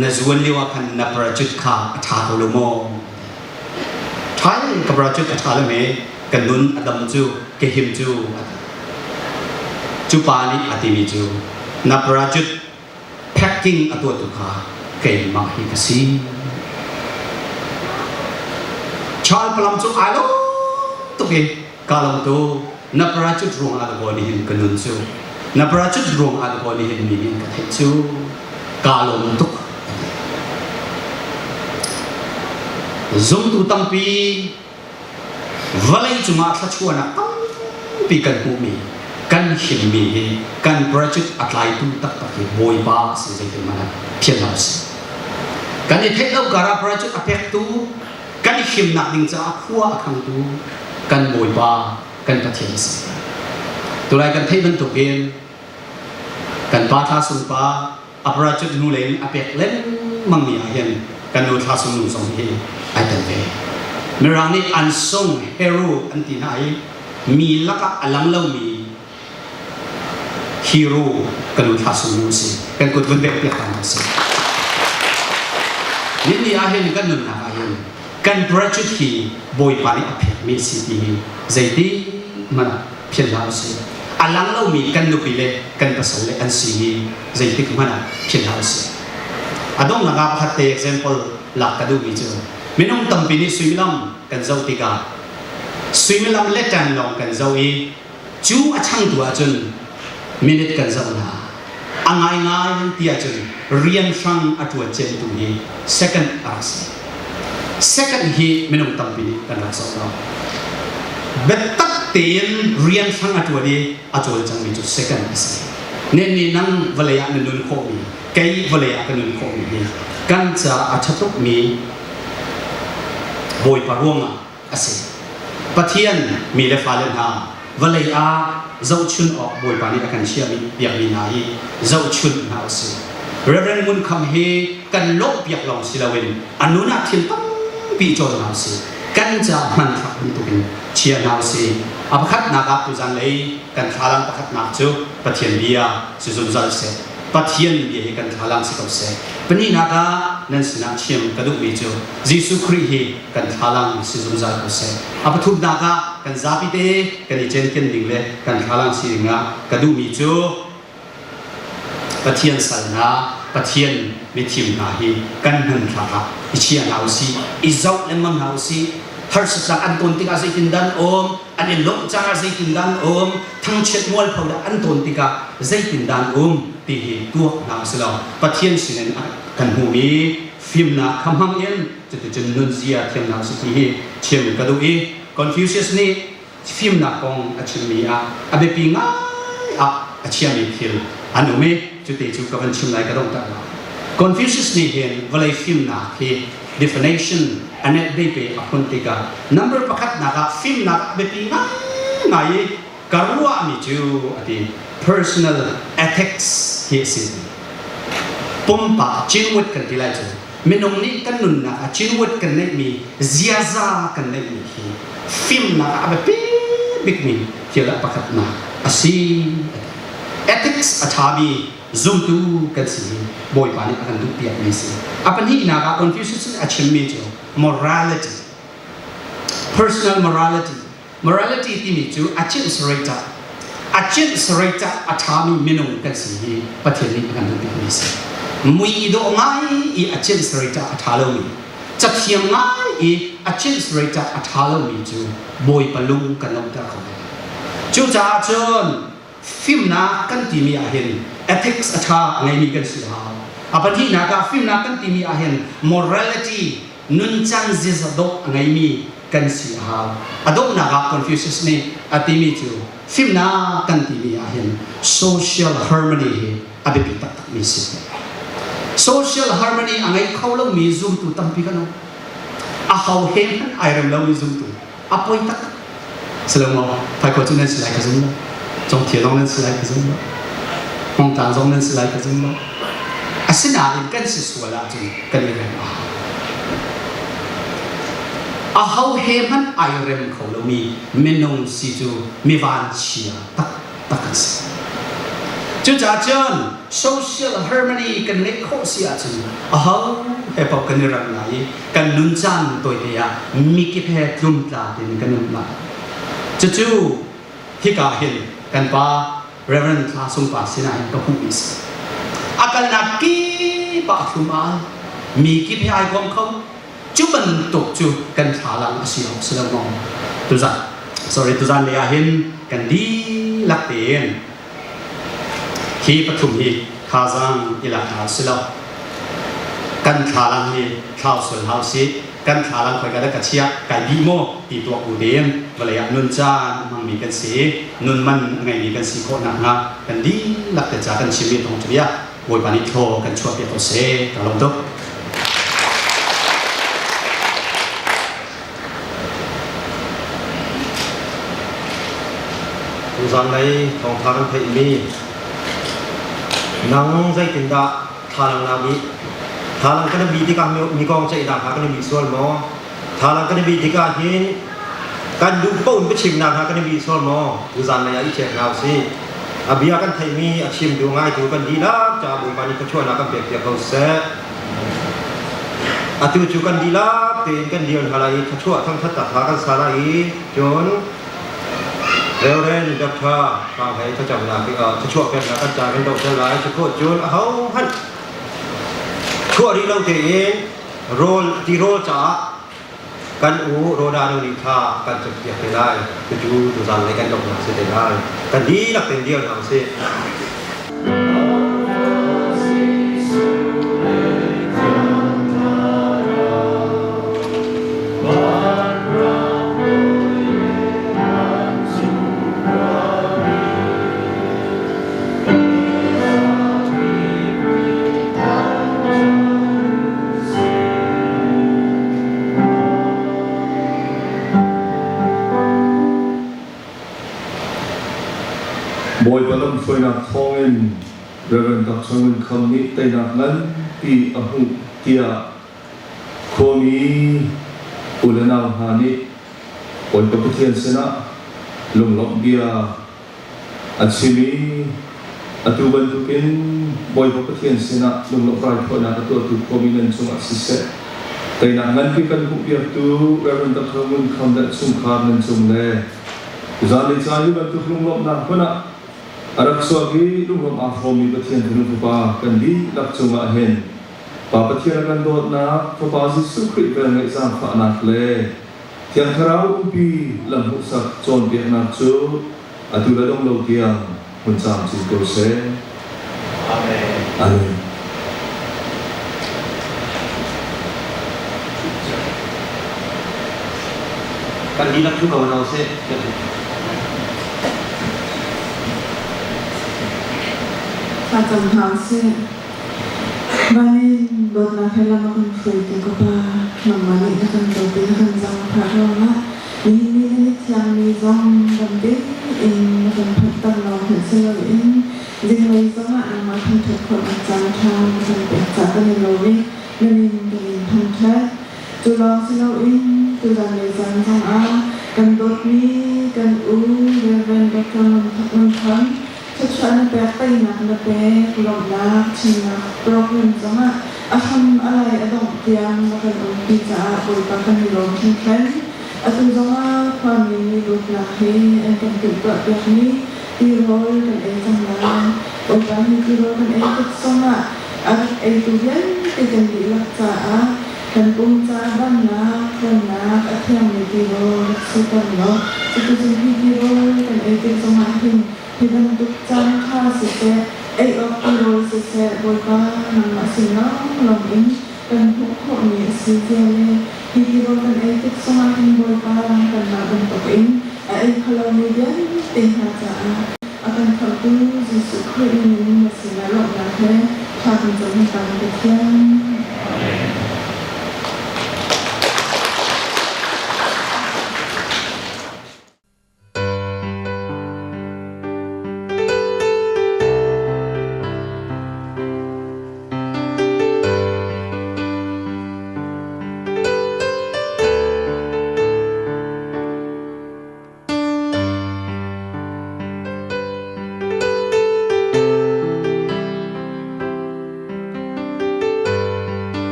na zuan lio ah khan na parachute kha a ṭha ko lo maw? Ṭha in ka parachute a ṭha lo me ka nun a dam cu ka him cu a ti. Cu pa nih a timi cu na parachute packing a tuahtu kha keimah hi ka si. Charles Palam cu ai lawm tuk i ka lawm tu na parachute ruang ah ka ni hin ka nun cu na parachute ruang ah ka ni hin mi nih ka theih cu ka lawm tuk. Zumtu tampi vawlei cungah thluachuahnak tampi kan hmuhmi kan himmi hi kan parachute a tlaitu taktak hi Bawipa a si zeitin hmanh ah phiat hlah usih. Kan i theih lo karah parachute a pektu kan i himnak ding caah khua a khangtu kan Bawipa kan Pathian a si. Tulai kan theih bantukin kan pa Thla Sung pa a parachute hnu lei in a pek lengmang mi ah hin kan nu Thla Sung nu zong hi ai tel ve. Mirang nih unsung hero an ti hna i mi lakah a lang lomi hero kan nu Thla Sung nu a si. Kan kut vun bek piak ta si. Ni ah hin kan nunnak ah hin kan parachute hi Bawipa nih a pekmi a si ti hi zeiti hmanh ah phiat hlah usih. A lang lomi kan nupi le kan pasal le an si hi zeitik hmanh ah phiat hlah usih. A donghnak ah pakhat te example lak ka duhmi cu minung tampi nih suimilam kan zoh tikah suimilam le ṭan lawng kan zoh i cu a changtu ahcun minute kan zoh hna. A ngaingai ti ahcun rian hrang a ṭuan cemtu hi second a rak si. Second hi minung tampi nih kan rak zoh lo. Biatak tein rian hrang a ṭuan i a cawlcangmi cu second a si. Nen nih nang vawlei ah na nun khawhmi, kei vawlei ah ka nun khawhmi hi kan caah a ṭha tukmi Bawipa ruangah a si. Pathian mi le fale hna vawlei ah zohchun awk Bawipa nih a kan chiahmi biakmi hna hi zohchun hna u sih. Reverend Ngun Kham hi kan lawhpiak lawng si loin a nun ah thil tampi cawn hna u sih. Kan ca hmanthlak bantukin chia hna u sih. A pakhatnak ah tuzan lei kan thlalang pakhatnak cu Pathian bia si zungzal seh. Pathian bia hi kan thlalang si ko seh. Pahnihnak ah nan sinah chim ka duhmi cu Jesuh Khrih hi kan thlalang si zungzal ko seh. A pathumnak ah kan zapi te kan i cenken ding le kan thlalang si ding ah ka duhmi cu Pathian sal hna, Pathian mithim hna hi kan hmanthlak ah i chia hna usih, i zoh lengmang hna usih. Harsatnak an ton tikah zeitindah an um, an i lawmh caan ah zeitindah an um, thangchiat mualpho dah an ton tikah zeitindah an um ti hi tuak hna usih law Pathian sinin kan hmuhmi fimnak kha hmang in cuticun nunzia thiamnak si ti hi chim ka duh i Confucius nih fimnak kong a chimmi ah a biapi ngai ah a chiami thil an um i cute cu ka van chim lai ka dongter lai. Confucius nih hin vawlei fimnak hi definition a neih be a phun tikah number pakhatnak ah fimnak a biapi ngaingai i ka ruahmi cu a ti, personal ethics hi a si. Pumpak cinwut kan ti lai cu minung nih kan nunnak ah cinwut kan neihmi, ziaza kan neihmi hi fimnak ah a biapi bikmi thil ah pakhatnak a si a ti. Ethics a ṭhami zumtu kan si hi Bawipa nih a kan duhpiakmi si. A pahnihnak ah Confucius nih a chimmi cu morality, personal morality. Morality timi cu a chimh sarei cah, a chimh sarei cah a ṭhami minung kan si hi Pathian nih a kan duhpiakmi si. Mui dawh ngai i a chimh sarei cah a ṭha lomi, cathiam ngai i a chimh sarei cah a ṭha lomi cu Bawipa lung kan lawmhter kho ve. Cucaah cun fimnak kan timi ahhin ethics a ṭha a ngeimi kan si a hau. A pahnihnak ah fimnak kan timi ahhin morality, nuncang ziza dawh a ngeimi kan si a hau. A donghnak ah Confucius nih a timi cu fimnak kan timi ahhin social harmony hi a biapi taktakmi si. Social harmony a ngei kho lomi zumtu tampi kan um. A ho he hmanh ai rem lomi zumtu a poi taktak. Silo maw? Faikhaw cu nan si lai ka zum lo. Congthia zong nan si lai ka zum lo. Hmongtlang zong nan si lai ka zum lo. Asinain kan si sual ahcun kan i rem a hau. Aho he hmanh ai rem kho lomi minung si cu mi vanchia taktak an si. Cucaah cun social harmony kan ngeih khawh si ahcun aho he paoh kan i rem lai i kan nun caan tawite ah mikip he tlumtla tein kan um lai. Cucu hika hin kan pa Reverend Thla Sung Pa sinah hin ka hmuhmi si. A kalnak kip ah a thlum al, mi kip he ai kom kho. Cu bantuk cu kan thlalang a si awk si lo maw? Tuzan, sorry, tuzan lei ah hin kan dihlak tein hi pathum hi thazaang i lak hna si lo. Kan thlalang hi thlau sual hau si, kan thlalang khoi ka dah ka chiah, kai bih maw ti tuak bu tein vawlei ah nun caan a hmangmi kan si i nun man a ngeimi kan si khawh nakhnga kan dihlak te ca kan chimmi thawngṭha bia Bawipa nih thlaw kan chuahpiak ko seh. Ka lawm tuk. Tuzaan lei thawngtha kan theihmi nang zeitindah thlalang na bih? Thlalang kan i bih tikah mi kong ceihnak hna kan i bih sual maw? Thlalang kan i bih tikah hin kan duh paoh in biachimnak hna kan i bih sual maw? Tuzaan lei ah i check hna usih. A bia kan theihmi a chimtu ngaitu kan dihlak caah Bawipa nih thluachuahnak kan pekpiak ko seh. Atu cu kan dihlak tein kan dir hna lai i thluachuah thangṭhatnak hla kan sa lai i cun Reverend Dr. Hrang Hlei thlacamnak thluachuah peknak kan ca kan dohter lai. Cukhawh cun ahohmanh chuah rih lo tein rawl tirawl caah kan u Ronaldo nih kha kan cawmpiak te lai. Cucu tuzaan lei kan donghnak si te lai. Kan dihlak tein dir hna usih. Bawipa lamhruainak thawngin Rev. Dr. Ngun Kham nih teinak nganpi a hmuh tiah khuami u le nau hna nih Bawipa Pathian sinah lunglawmh bia a chim i atu bantukin Bawipa Pathian sinah lunglawmh raithawinak a tuahtu khuami nan cungah siseh, teinak nganpi kan hmuhpiaktu Rev. Dr. Ngun Kham le chungkhar nan cung le zanlei caan hi bantuk lunglawmhnak hmun ah a rak chuak i lunglawmh aa hrawmmi Pathian fanu fapa kan dihlak cungah hin Pa Pathian a kan dawtnak, Fapa Jesuh Khrih velngeih zaangfahnak le Thiang Thlarau umpi lam hmuhsak cawnpiaknak cu atu le dong lo tiang hmun camcin ko seh. Amen. Amen. Kan dihlak thu ko hna usih. Thlacam hna usih. Van in dawtnak he lam a kan hruaitu ka Pa, nangmah nih na kan dawt i na kan zaangfah ruangah nihin ni na mithiangmi zong dam tein na kan phanhter lawng hmanh si loin zinglei zongah nangmah thangṭhat khawhnak caan ṭha na kan pek caah kan i lawm i na min kan in thangṭhat. Cu lawng si loin tuzan lei caan zongah kan dawtmi kan u Rev. Dr. Ngun Thang Thluachuah na pek, teinak na pek, lawmhnak chimnak program zongah a hram a lai a dongh tiang na kan umpi caah Bawipa kan i lawm hringhran. Atu zongah khuami nih dawtnak he an kan timhtuah piakmi tirawl kan ei cang lai. Bawipa hi tirawl kan ei tik zongah a rak eitu vialte kan dihlak caah kan pum ca damnak, thawnnak a thiangmi tirawl rak siter law cuticun hi tirawl kan ei tik zongah hin Hi bantuk caan ṭha siseh, ei awk tirawl siseh, Bawipa nangmah sin lawnglawng in kan hmuh khawhmi a si zia le hi tirawl kan ei tik zongah hin Bawipa kanmah bantukin a ei kho lomi vialte hna caah a kan khamhtu Jesuh Khrih na min na sinah lawmhnak he thla kan cam hmasa Pathian.